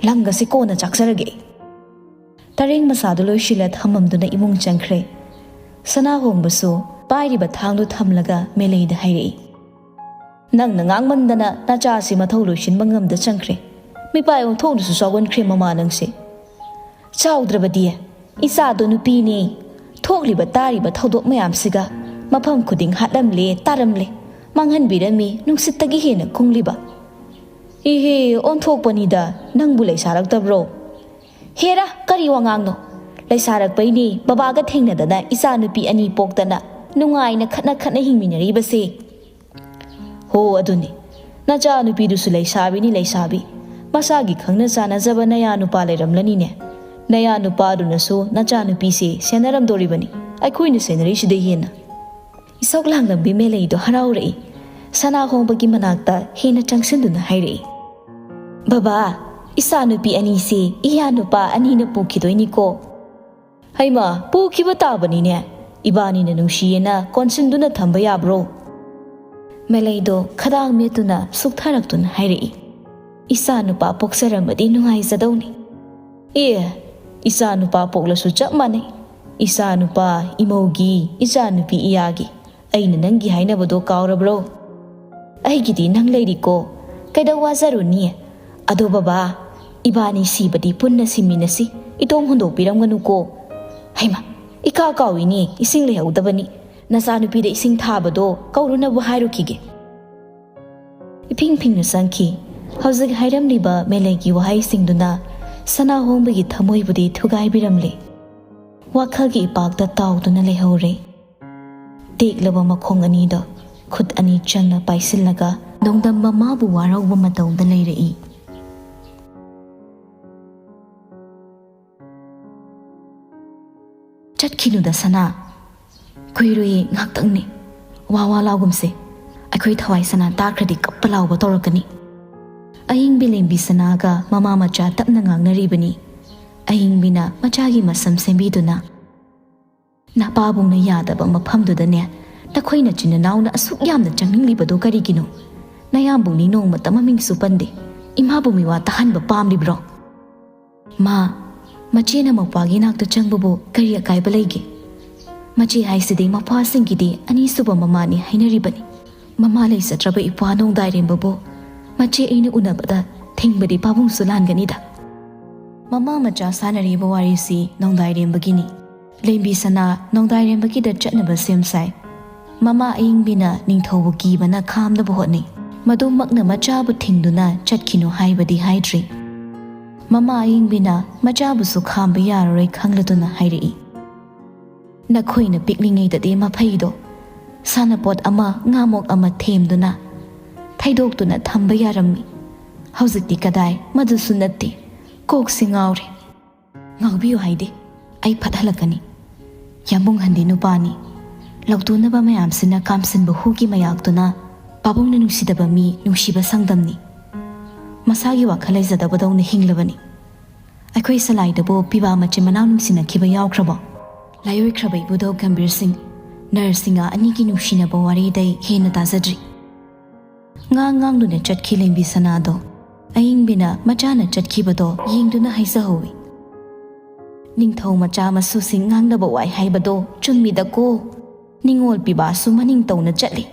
ꯂꯪꯒꯁꯦ ꯀꯣꯟꯅ ꯆꯥꯛꯆꯔꯒꯦ ꯑꯩ꯫" ꯄꯔꯦꯡ ꯃꯆꯥꯗꯨ ꯂꯣꯏꯁꯤꯜꯂ ꯊꯝꯃꯝꯗꯨꯅ ꯏꯃꯨꯡ ꯆꯪꯈ꯭ꯔꯦ꯫ ꯁꯅꯥꯍꯣꯡꯕꯁꯨ ꯄꯥꯏꯔꯤꯕ ꯊꯥꯡꯗꯨ ꯊꯝꯂꯒ ꯃꯦꯂꯩꯗ ꯍꯥꯏꯔꯛꯏ, "ꯅꯪꯅ ꯉꯥꯡꯃꯟꯗꯅ ꯅꯆꯥꯁꯤ ꯃꯊꯧ ꯂꯣꯏꯁꯤꯟꯕ ꯉꯝꯗ ꯆꯪꯈ꯭ꯔꯦ꯫ ꯃꯤꯄꯥꯏ ꯑꯣꯟꯊꯣꯛꯅꯁꯨ ꯆꯥꯎꯒꯟꯈ꯭ꯔꯦ ꯃꯃꯥ ꯅꯪꯁꯦ꯫ ꯆꯥꯎꯗ꯭ꯔꯕꯗꯤ? ꯏꯆꯥꯗꯣ ꯅꯨꯄꯤꯅꯦ꯫ ꯊꯣꯛꯂꯤꯕ ꯇꯥꯔꯤꯕ ꯊꯧꯗꯣꯛ ꯃꯌꯥꯝꯁꯤꯒ ꯃꯐꯝ ꯈꯨꯗꯤꯡ ꯍꯥꯠꯂꯝꯂꯦ, ꯇꯥꯔꯝꯂꯦ, ꯃꯥꯡꯍꯟꯕꯤꯔꯝꯃꯤ, ꯅꯨꯡꯁꯤꯠꯇꯒꯤ ꯍꯦꯟꯅ ꯀꯨꯡꯂꯤꯕ꯫ ꯏꯍꯦ, ꯑꯣꯟꯊꯣꯛꯄꯅꯤꯗ, ꯅꯪꯕꯨ ꯂꯩꯁꯥꯔꯛꯇꯕ꯭ꯔꯣ?" "ꯍꯦꯔꯥ, ꯀꯔꯤ ꯋꯥꯉꯥꯡꯅꯣ? ꯂꯩꯁꯥꯔꯛꯄꯩꯅꯤ ꯕꯕꯥꯒ ꯊꯦꯡꯅꯗꯅ ꯏꯆꯥ ꯅꯨꯄꯤ ꯑꯅꯤ ꯄꯣꯛꯇꯅ ꯅꯨꯡꯉꯥꯏꯅ ꯈꯠꯅ ꯈꯠꯅ ꯍꯤꯡꯃꯤꯟꯅꯔꯤꯕꯁꯦ꯫" "ꯍꯣ, ꯑꯗꯨꯅꯤ꯫ ꯅꯆꯥ ꯅꯨꯄꯤꯗꯨꯁꯨ ꯂꯩꯁꯥꯕꯤꯅꯤ, ꯂꯩꯁꯥꯕꯤ꯫ ꯃꯁꯥꯒꯤ ꯈꯪꯅ ꯆꯥꯟꯅꯖꯕ ꯅꯌꯥ ꯅꯨꯄꯥ ꯂꯩꯔꯝꯂꯅꯤꯅꯦ꯫ ꯅꯌꯥ ꯅꯨꯄꯥꯗꯨꯅꯁꯨ ꯅꯆꯥ ꯅꯨꯄꯤꯁꯦ ꯁꯦꯟꯅꯔꯝꯗꯣꯔꯤꯕꯅꯤ, ꯑꯩꯈꯣꯏꯅ ꯁꯦꯟꯅꯔꯤꯁꯤꯗꯩ ꯍꯦꯟꯅ꯫" ꯏꯁꯧ ꯂꯥꯡꯂꯝꯕꯤ ꯃꯦꯂꯩꯗꯣ ꯍꯔꯥꯎꯔꯛꯏ꯫ ꯁꯅꯥꯍꯣꯡꯕꯒꯤ ꯃꯅꯥꯛꯇ ꯍꯦꯟꯅ ꯆꯪꯁꯤꯟꯗꯨꯅ ꯍꯥꯏꯔꯛꯏ, "ꯕꯕꯥ, ꯏꯆꯥ ꯅꯨꯄꯤ ꯑꯅꯤꯁꯦ ꯏꯌꯥ ꯅꯨꯄꯥ ꯑꯅꯤꯅ ꯄꯨꯈꯤꯗꯣꯏꯅꯤꯀꯣ꯫" "ꯍꯩꯃꯥ, ꯄꯨꯈꯤꯕ ꯇꯥꯕꯅꯤꯅꯦ꯫ ꯏꯕꯥꯅꯤꯅ ꯅꯨꯡꯁꯤꯌꯦꯅ ꯀꯣꯟꯁꯤꯟꯗꯨꯅ ꯊꯝꯕ ꯌꯥꯕ꯭ꯔꯣ?" ꯃꯦꯂꯩꯗꯣ ꯈꯗꯥꯡ ꯃꯦꯠꯇꯨꯅ ꯁꯨꯛꯊꯔꯛꯇꯨꯅ ꯍꯥꯏꯔꯛꯏ, "ꯏꯆꯥ ꯅꯨꯄꯥ ꯄꯣꯛꯆꯔꯝꯃꯗꯤ ꯅꯨꯡꯉꯥꯏꯖꯗꯧꯅꯤ꯫ ꯑꯦ, ꯏꯆꯥ ꯅꯨꯄꯥ ꯄꯣꯛꯂꯁꯨ ꯆꯞ ꯃꯥꯟꯅꯩ꯫ ꯏꯆꯥ ꯅꯨꯄꯥ ꯏꯃꯧꯒꯤ, ꯏꯆꯥ ꯅꯨꯄꯤ ꯏꯌꯥꯒꯤ꯫ ꯑꯩꯅ ꯅꯪꯒꯤ ꯍꯥꯏꯅꯕꯗꯣ ꯀꯥꯎꯔꯕ꯭ꯔꯣ? ꯑꯩꯒꯤꯗꯤ ꯅꯪ ꯂꯩꯔꯤꯀꯣ, ꯀꯩꯗꯧ ꯋꯥꯖꯔꯨꯅꯤ? ꯑꯗꯣ ꯕꯕꯥ, ꯏꯕꯥꯅꯤ ꯁꯤꯕꯗꯤ ꯄꯨꯟꯅ ꯁꯤꯃꯤꯟꯅꯁꯤ, ꯏꯇꯣꯝ ꯍꯨꯟꯗꯣꯛꯄꯤꯔꯝꯒꯅꯨꯀꯣ꯫ ꯍꯩꯃꯥ, ꯏꯀꯥ ꯀꯥꯎꯏꯅꯦ, ꯏꯁꯤꯡ ꯂꯩꯍꯧꯗꯕꯅꯤ꯫ ꯅꯆꯥꯅꯨꯄꯤꯗ ꯏꯁꯤꯡ ꯊꯥꯕꯗꯣ ꯀꯧꯔꯨꯅꯕ ꯍꯥꯏꯔꯨꯈꯤꯒꯦ꯫" ꯏꯐꯤꯡ ꯐꯤꯡꯅ ꯆꯪꯈꯤ꯫ ꯍꯧꯖꯤꯛ ꯍꯥꯏꯔꯝꯂꯤꯕ ꯃꯦꯂꯩꯒꯤ ꯋꯥꯍꯩꯁꯤꯡꯗꯨꯅ ꯁꯅꯥꯍꯣꯡꯕꯒꯤ ꯊꯃꯣꯏꯕꯨꯗꯤ ꯊꯨꯒꯥꯏꯕꯤꯔꯝꯂꯦ꯫ ꯋꯥꯈꯜꯒꯤ ꯏꯄꯥꯛꯇ ꯇꯥꯎꯗꯨꯅ ꯂꯩꯍꯧꯔꯦ꯫ ꯇꯦꯛꯂꯕ ꯃꯈꯣꯡ ꯑꯅꯤꯗꯣ ꯈꯨꯠ ꯑꯅꯤ ꯆꯪꯅ ꯄꯥꯏꯁꯤꯜꯂꯒ ꯅꯣꯡꯗꯝꯕ ꯃꯥꯕꯨ ꯋꯥꯔꯧꯕ ꯃꯇꯧꯗ ꯂꯩꯔꯛꯏ꯫ "ꯆꯠꯈꯤꯅꯨꯗ ꯁꯅꯥ, ꯀꯨꯏꯔꯣꯏꯌꯦ, ꯉꯥꯏꯍꯥꯛꯇꯪꯅꯦ꯫ ꯋꯥ ꯋꯥ ꯂꯥꯎꯒꯨꯝꯁꯦ꯫ ꯑꯩꯈꯣꯏ ꯊꯋꯥꯏ ꯁꯅꯥ ꯇꯥꯈ꯭ꯔꯗꯤ ꯀꯞꯄ ꯂꯥꯎꯕ ꯇꯧꯔꯛꯀꯅꯤ꯫" ꯑꯍꯤꯡꯕꯤ ꯂꯦꯝꯕꯤ ꯁꯅꯥꯒ ꯃꯃꯥ ꯃꯆꯥ ꯇꯞꯅ ꯉꯥꯡꯅꯔꯤꯕꯅꯤ꯫ ꯑꯍꯤꯡꯕꯤꯅ ꯃꯆꯥꯒꯤ ꯃꯁꯝ ꯁꯦꯝꯕꯤꯗꯨꯅ, "ꯅꯄꯥꯕꯨꯡꯅ ꯌꯥꯗꯕ ꯃꯐꯝꯗꯨꯗꯅꯦ, ꯅꯈꯣꯏ ꯅꯆꯤꯟ ꯅꯅꯥꯎꯅ ꯑꯁꯨꯛ ꯌꯥꯝꯅ ꯆꯪꯅꯤꯡꯂꯤꯕꯗꯣ ꯀꯔꯤꯒꯤꯅꯣ? ꯅꯌꯥꯝꯕꯨꯡꯅꯤ ꯅꯣꯡꯃꯇ ꯃꯃꯤꯡꯁꯨ ꯄꯟꯗꯦ꯫ ꯏꯃꯥꯕꯨ ꯃꯤꯋꯥ ꯇꯥꯍꯟꯕ ꯄꯥꯝꯂꯤꯕ꯭ꯔꯣ?" "ꯃꯥ, ꯃꯆꯦꯅ ꯃꯧꯄ꯭ꯋꯥꯒꯤ ꯅꯥꯛꯇ ꯆꯪꯕꯕꯨ ꯀꯔꯤ ꯑꯀꯥꯏꯕ ꯂꯩꯒꯦ? ꯃꯆꯦ ꯍꯥꯏꯁꯤꯗꯤ ꯃꯧꯄ꯭ꯋꯥꯁꯤꯡꯒꯤꯗꯤ ꯑꯅꯤꯁꯨꯕ ꯃꯃꯥꯅꯤ ꯍꯥꯏꯅꯔꯤꯕꯅꯤ꯫ ꯃꯃꯥ ꯂꯩꯖꯗ꯭ꯔꯕ ꯏꯄ꯭ꯋꯥ ꯅꯣꯡꯗꯥꯏꯔꯦꯝꯕꯕꯨ ꯃꯆꯦ ꯑꯩꯅ ꯎꯅꯕꯗ ꯊꯤꯡꯕꯗꯤ ꯄꯥꯕꯨꯡꯁꯨ ꯂꯥꯟꯒꯅꯤꯗ꯫" ꯃꯃꯥ ꯃꯆꯥ ꯁꯥꯟꯅꯔꯤꯕ ꯋꯥꯔꯤꯁꯤ ꯅꯣꯡꯗꯥꯏꯔꯦꯝꯕꯒꯤꯅꯤ꯫ ꯂꯦꯝꯕꯤ ꯁꯅꯥ ꯅꯣꯡꯗꯥꯏꯔꯦꯝꯕꯒꯤꯗ ꯆꯠꯅꯕ ꯁꯦꯝ ꯁꯥꯏ꯫ ꯃꯃꯥ ꯑꯏꯪꯕꯤꯅ ꯅꯤꯡꯊꯧꯕꯨ ꯀꯤꯕꯅ ꯈꯥꯝꯅꯕ ꯍꯣꯠꯅꯩ꯫ ꯃꯗꯨꯃꯛꯅ ꯃꯆꯥꯕꯨ ꯊꯤꯡꯗꯨꯅ ꯆꯠꯈꯤꯅꯨ ꯍꯥꯏꯕꯗꯤ ꯍꯥꯏꯗ꯭ꯔꯤ꯫ ꯃꯃꯥ ꯑꯏꯪꯕꯤꯅ ꯃꯆꯥꯕꯨꯁꯨ ꯈꯥꯝꯕ ꯌꯥꯔꯔꯣꯏ ꯈꯪꯂꯗꯨꯅ ꯍꯥꯏꯔꯛꯏ, "ꯅꯈꯣꯏꯅ ꯄꯤꯛꯂꯤꯉꯩꯗꯗꯤ ꯃꯐꯩꯗꯣ ꯁꯥꯟꯅꯄꯣꯠ ꯑꯃ, ꯉꯥꯃꯣꯛ ꯑꯃ ꯊꯦꯝꯗꯨꯅ ꯊꯩꯗꯣꯛꯇꯨꯅ ꯊꯝꯕ ꯌꯥꯔꯝꯃꯤ꯫ ꯍꯧꯖꯤꯛꯇꯤ ꯀꯗꯥꯏ, ꯃꯗꯨꯁꯨ ꯅꯠꯇꯦ꯫ ꯀꯣꯛꯁꯤ ꯉꯥꯎꯔꯦ꯫" "ꯉꯥꯎꯕꯤꯌꯨ ꯍꯥꯏꯗꯦ, ꯑꯩ ꯐꯠꯍꯜꯂꯛꯀꯅꯤ꯫" ꯌꯥꯝꯕꯨꯡ ꯍꯟꯗꯤ ꯅꯨꯄꯥꯅꯤ꯫ ꯂꯧꯇꯨꯅꯕ ꯃꯌꯥꯝꯁꯤꯅ ꯀꯥꯝꯁꯤꯟꯕ ꯍꯨꯒꯤ ꯃꯌꯥꯛꯇꯨꯅ ꯄꯥꯕꯨꯡꯅ ꯅꯨꯡꯁꯤꯗꯕ ꯃꯤ ꯅꯨꯡꯁꯤꯕ ꯁꯪꯗꯝꯅꯤ꯫ ꯃꯁꯥꯒꯤ ꯋꯥꯈꯜ ꯂꯩꯖꯗꯕꯗꯧꯅ ꯍꯤꯡꯂꯕꯅꯤ꯫ ꯑꯩꯈꯣꯏ ꯁꯂꯥꯏꯗꯕꯨ ꯄꯤꯕꯥ ꯃꯆꯤꯟ ꯃꯅꯥꯎ ꯅꯨꯡꯁꯤꯅꯈꯤꯕ ꯌꯥꯎꯈ꯭ꯔꯕꯣ? ꯂꯥꯏꯑꯣꯏꯈ꯭ꯔꯕ ꯏꯕꯨꯙꯧ ꯒꯝꯚꯤꯔ ꯁꯤꯡ, ꯅꯔꯁꯤꯡꯍ ꯑꯅꯤꯒꯤ ꯅꯨꯡꯁꯤꯅꯕ ꯋꯥꯔꯤꯗꯩ ꯍꯦꯟꯅ ꯇꯥꯖꯗ꯭ꯔꯤ꯫ ꯉꯥꯡ ꯉꯥꯡꯗꯨꯅ ꯆꯠꯈꯤ ꯂꯦꯝꯕꯤ ꯁꯅꯥꯗꯣ꯫ ꯑꯏꯪꯕꯤꯅ ꯃꯆꯥꯅ ꯆꯠꯈꯤꯕꯗꯣ ꯌꯦꯡꯗꯨꯅ ꯍꯥꯏꯖꯍꯧꯏ, "ꯅꯤꯡꯊꯧ ꯃꯆꯥ ꯃꯁꯨꯁꯤꯡ ꯉꯥꯡꯅꯕ ꯋꯥꯏ ꯍꯥꯏꯕꯗꯣ ꯆꯨꯝꯃꯤꯗꯀꯣ꯫ ꯅꯤꯡꯉꯣꯜ ꯄꯤꯕꯥꯁꯨ ꯃꯅꯤꯡ ꯇꯧꯅ ꯆꯠꯂꯤ꯫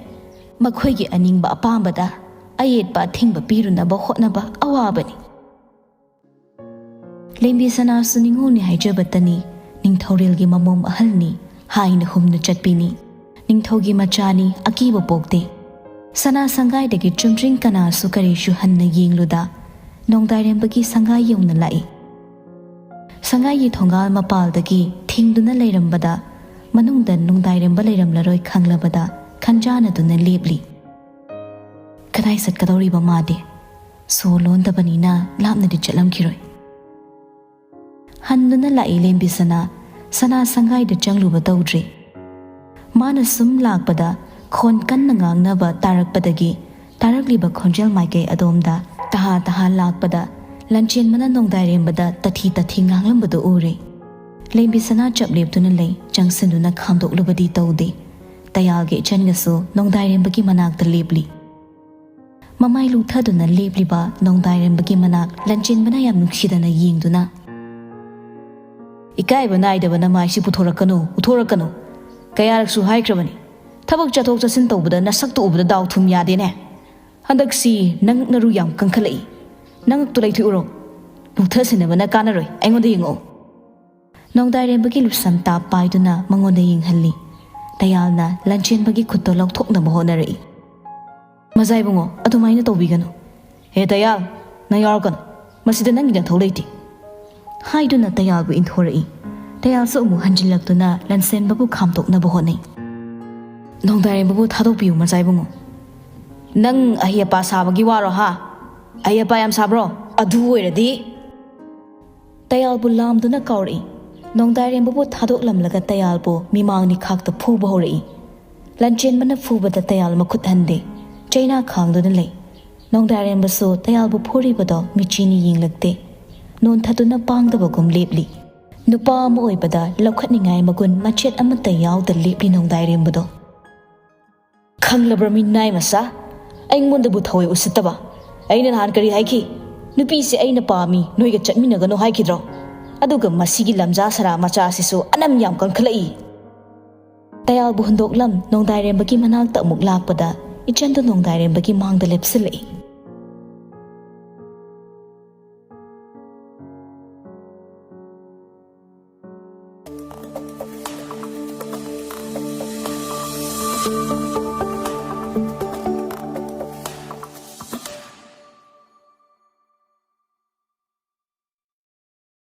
ꯃꯈꯣꯏꯒꯤ ꯑꯅꯤꯡꯕ ꯑꯄꯥꯝꯕꯗ ꯑꯌꯦꯠꯄ ꯑꯊꯤꯡꯕ ꯄꯤꯔꯨꯅꯕ ꯍꯣꯠꯅꯕ ꯑꯋꯥꯕꯅꯤ꯫" ꯂꯦꯝꯕꯤ ꯁꯅꯥꯁꯨ ꯅꯤꯡꯉꯣꯜꯅꯤ ꯍꯥꯏꯖꯕꯇꯅꯤ, ꯅꯤꯡꯊꯧꯔꯦꯜꯒꯤ ꯃꯃꯣꯝ ꯑꯍꯜꯅꯤ ꯍꯥꯏꯅ ꯍꯨꯝꯅ ꯆꯠꯄꯤꯅꯤ꯫ ꯅꯤꯡꯊꯧꯒꯤ ꯃꯆꯥꯅꯤ, ꯑꯀꯤꯕ ꯄꯣꯛꯇꯦ꯫ ꯁꯅꯥ ꯁꯪꯒꯥꯏꯗꯒꯤ ꯆꯨꯝꯗ꯭ꯔꯤꯡ ꯀꯅꯥꯁꯨ ꯀꯔꯤꯁꯨ ꯍꯟꯅ ꯌꯦꯡꯂꯨꯗ, ꯅꯣꯡꯗꯥꯏꯔꯦꯝꯕꯒꯤ ꯁꯪꯒꯥꯏ ꯌꯧꯅ ꯂꯥꯛꯏ꯫ ꯁꯪꯒꯥꯏꯒꯤ ꯊꯣꯡꯒꯥꯜ ꯃꯄꯥꯜꯗꯒꯤ ꯊꯤꯡꯗꯨꯅ ꯂꯩꯔꯝꯕꯗ, ꯃꯅꯨꯡꯗ ꯅꯣꯡꯗꯥꯏꯔꯦꯝꯕ ꯂꯩꯔꯝꯂꯔꯣꯏ ꯈꯪꯂꯕꯗ, ꯈꯟꯖꯥꯅꯗꯨꯅ ꯂꯦꯞꯂꯤ꯫ ꯀꯗꯥꯏ ꯆꯠꯀꯗꯧꯔꯤꯕ ꯃꯥꯗꯤ? ꯁꯣ ꯂꯣꯟꯗꯕꯅꯤꯅ ꯂꯥꯞꯅꯗꯤ ꯆꯠꯂꯝꯈꯤꯔꯣꯏ꯫ ꯍꯟꯗꯨꯅ ꯂꯥꯛꯏ ꯂꯦꯝꯕꯤ ꯁꯅꯥ, ꯁꯅꯥ ꯁꯪꯒꯥꯏꯗ ꯆꯪꯂꯨꯕ ꯇꯧꯗ꯭ꯔꯤ꯫ ꯃꯥꯅ ꯁꯨꯝ ꯂꯥꯛꯄꯗ ꯈꯣꯟ ꯀꯟꯅ ꯉꯥꯡꯅꯕ ꯇꯥꯔꯛꯄꯗꯒꯤ, ꯇꯥꯔꯛꯂꯤꯕ ꯈꯣꯟꯖꯦꯜ ꯃꯥꯏꯀꯩ ꯑꯗꯣꯝꯗ ꯇꯍꯥ ꯇꯍꯥ ꯂꯥꯛꯄꯗ, ꯂꯟꯆꯦꯟꯕꯅ ꯅꯣꯡꯗꯥꯏꯔꯦꯝꯕꯗ ꯇꯊꯤ ꯇꯊꯤ ꯉꯥꯡꯂꯝꯕꯗꯨ ꯎꯔꯦ꯫ ꯂꯦꯝꯕꯤ ꯁꯅꯥ ꯆꯞ ꯂꯦꯞꯇꯨꯅ ꯂꯩ, ꯆꯪꯁꯤꯟꯗꯨꯅ ꯈꯥꯝꯗꯣꯛꯂꯨꯕꯗꯤ ꯇꯧꯗꯦ꯫ ꯇꯌꯥꯜꯒꯤ ꯏꯆꯟꯒꯁꯨ ꯅꯣꯡꯗꯥꯏꯔꯦꯝꯕꯒꯤ ꯃꯅꯥꯛꯇ ꯂꯦꯞꯂꯤ꯫ ꯃꯃꯥꯏ ꯂꯨꯊꯗꯨꯅ ꯂꯦꯞꯂꯤꯕ ꯅꯣꯡꯗꯥꯏꯔꯦꯝꯕꯒꯤ ꯃꯅꯥꯛ ꯂꯟꯆꯦꯟꯕꯅ ꯌꯥꯝ ꯅꯨꯡꯁꯤꯗꯅ ꯌꯦꯡꯗꯨꯅ, "ꯏꯀꯥꯏꯕ ꯅꯥꯏꯗꯕ ꯅꯃꯥꯏꯁꯤ ꯄꯨꯊꯣꯔꯛꯀꯅꯨ, ꯎꯊꯣꯔꯛꯀꯅꯨ꯫ ꯀꯌꯥꯔꯛꯁꯨ ꯍꯥꯏꯈ꯭ꯔꯕꯅꯤ, ꯊꯕꯛ ꯆꯠꯊꯣꯛ ꯆꯠꯁꯤꯟ ꯇꯧꯕꯗ ꯅꯁꯛꯇꯨ ꯎꯕꯗ ꯗꯥꯎ ꯊꯨꯝ ꯌꯥꯗꯦꯅꯦ꯫ ꯍꯟꯗꯛꯁꯤ ꯅꯪ ꯅꯔꯨ ꯌꯥꯝ ꯀꯟꯈꯠꯂꯛꯏ꯫ ꯅꯉꯛꯇꯨ ꯂꯩꯊꯣꯛꯎꯔꯣ꯫ ꯂꯨꯊꯁꯤꯟꯅꯕꯅ ꯀꯥꯟꯅꯔꯣꯏ, ꯑꯩꯉꯣꯟꯗ ꯌꯦꯡꯉꯛꯎ꯫" ꯅꯣꯡꯗꯥꯏꯔꯦꯝꯕꯒꯤ ꯂꯨꯁꯝ ꯇꯥꯞ ꯄꯥꯏꯗꯨꯅ ꯃꯉꯣꯟꯗ ꯌꯦꯡꯍꯜꯂꯤ꯫ ꯇꯌꯥꯜꯅ ꯂꯟꯆꯦꯟꯕꯒꯤ ꯈꯨꯠꯇꯣ ꯂꯧꯊꯣꯛꯅꯕ ꯍꯣꯠꯅꯔꯛꯏ꯫ "ꯃꯖꯥ ꯏꯕꯨꯡꯉꯣ, ꯑꯗꯨꯃꯥꯏꯅ ꯇꯧꯕꯤꯒꯅꯨ꯫ ꯍꯦ ꯇꯌꯥꯜ, ꯅꯪ ꯌꯥꯎꯔꯛꯀꯅꯨ꯫ ꯃꯁꯤꯗ ꯅꯪꯒꯤ ꯅꯊꯧ ꯂꯩꯇꯦ," ꯍꯥꯏꯗꯨꯅ ꯇꯌꯥꯜꯕꯨ ꯏꯟꯊꯣꯔꯛꯏ꯫ ꯇꯌꯥꯜꯁꯨ ꯑꯃꯨꯛ ꯍꯟꯖꯤꯜꯂꯛꯇꯨꯅ ꯂꯟꯆꯦꯟꯕꯕꯨ ꯈꯥꯝꯗꯣꯛꯅꯕ ꯍꯣꯠꯅꯩ꯫ "ꯅꯣꯡꯗꯥꯏꯔꯦꯝꯕꯕꯨ ꯊꯥꯗꯣꯛꯄꯤꯌꯨ, ꯃꯖꯥ ꯏꯕꯨꯡꯉꯣ꯫ ꯅꯪ ꯑꯍꯩ ꯑꯄꯥ ꯁꯥꯕꯒꯤ ꯋꯥꯔꯣ, ꯍꯥ? ꯑꯍꯩ ꯑꯄꯥ ꯌꯥꯝ ꯁꯥꯕ꯭ꯔꯣ? ꯑꯗꯨ ꯑꯣꯏꯔꯗꯤ..." ꯇꯌꯥꯜꯕꯨ ꯂꯥꯝꯗꯨꯅ ꯀꯥꯎꯔꯛꯏ꯫ ꯅꯣꯡꯗꯥꯏꯔꯦꯝꯕꯕꯨ ꯊꯥꯗꯣꯛꯂꯝꯂꯒ ꯇꯌꯥꯜꯕꯨ ꯃꯤꯃꯥꯡ ꯅꯤꯈꯥꯛꯇ ꯐꯨꯕ ꯍꯧꯔꯛꯏ꯫ ꯂꯟꯆꯦꯟꯕꯅ ꯐꯨꯕꯗ ꯇꯌꯥꯜ ꯃꯈꯨꯠ ꯍꯟꯗꯦ꯫ ꯆꯩꯅꯥ ꯈꯥꯡꯗꯨꯅ ꯂꯩ꯫ ꯅꯣꯡꯗꯥꯏꯔꯦꯝꯕꯁꯨ ꯇꯌꯥꯜꯕꯨ ꯐꯨꯔꯤꯕꯗꯣ ꯃꯤꯠꯆꯤꯅ ꯌꯦꯡꯂꯛꯇꯦ꯫ ꯅꯣꯟꯊꯗꯨꯅ ꯄꯥꯡꯗꯕꯒꯨꯝ ꯂꯦꯞꯂꯤ꯫ ꯅꯨꯄꯥ ꯑꯃ ꯑꯣꯏꯕꯗ ꯂꯧꯈꯠꯅꯤꯡꯉꯥꯏ ꯃꯒꯨꯟ ꯃꯆꯦꯠ ꯑꯃꯠꯇ ꯌꯥꯎꯗ ꯂꯦꯞꯂꯤ ꯅꯣꯡꯗꯥꯏꯔꯦꯝꯕꯗꯣ꯫ "ꯈꯪꯂꯕ꯭ꯔꯥ ꯃꯤꯅꯥꯏ ꯃꯆꯥ? ꯑꯩꯉꯣꯟꯗꯕꯨ ꯊꯑꯣꯏ ꯎꯁꯤꯠꯇꯕ? ꯑꯩꯅ ꯅꯍꯥꯟ ꯀꯔꯤ ꯍꯥꯏꯈꯤ? ꯅꯨꯄꯤꯁꯦ ꯑꯩꯅ ꯄꯥꯝꯃꯤ, ꯅꯣꯏꯒ ꯆꯠꯃꯤꯟꯅꯒꯅꯨ ꯍꯥꯏꯈꯤꯗ꯭ꯔꯣ? ꯑꯗꯨꯒ ꯃꯁꯤꯒꯤ ꯂꯝꯖꯥ ꯁꯔꯥ ꯃꯆꯥꯁꯤꯁꯨ ꯑꯅꯝ ꯌꯥꯝ ꯀꯟꯈꯠꯂꯛꯏ!" ꯇꯌꯥꯜꯕꯨ ꯍꯨꯟꯗꯣꯛꯂꯝ ꯅꯣꯡꯗꯥꯏꯔꯦꯝꯕꯒꯤ ꯃꯅꯥꯛꯇ ꯑꯃꯨꯛ ꯂꯥꯛꯄꯗ ꯏꯆꯟꯗꯨ ꯅꯣꯡꯗꯥꯏꯔꯦꯝꯕꯒꯤ ꯃꯥꯡꯗ ꯂꯦꯞꯁꯤꯜꯂꯛꯏ꯫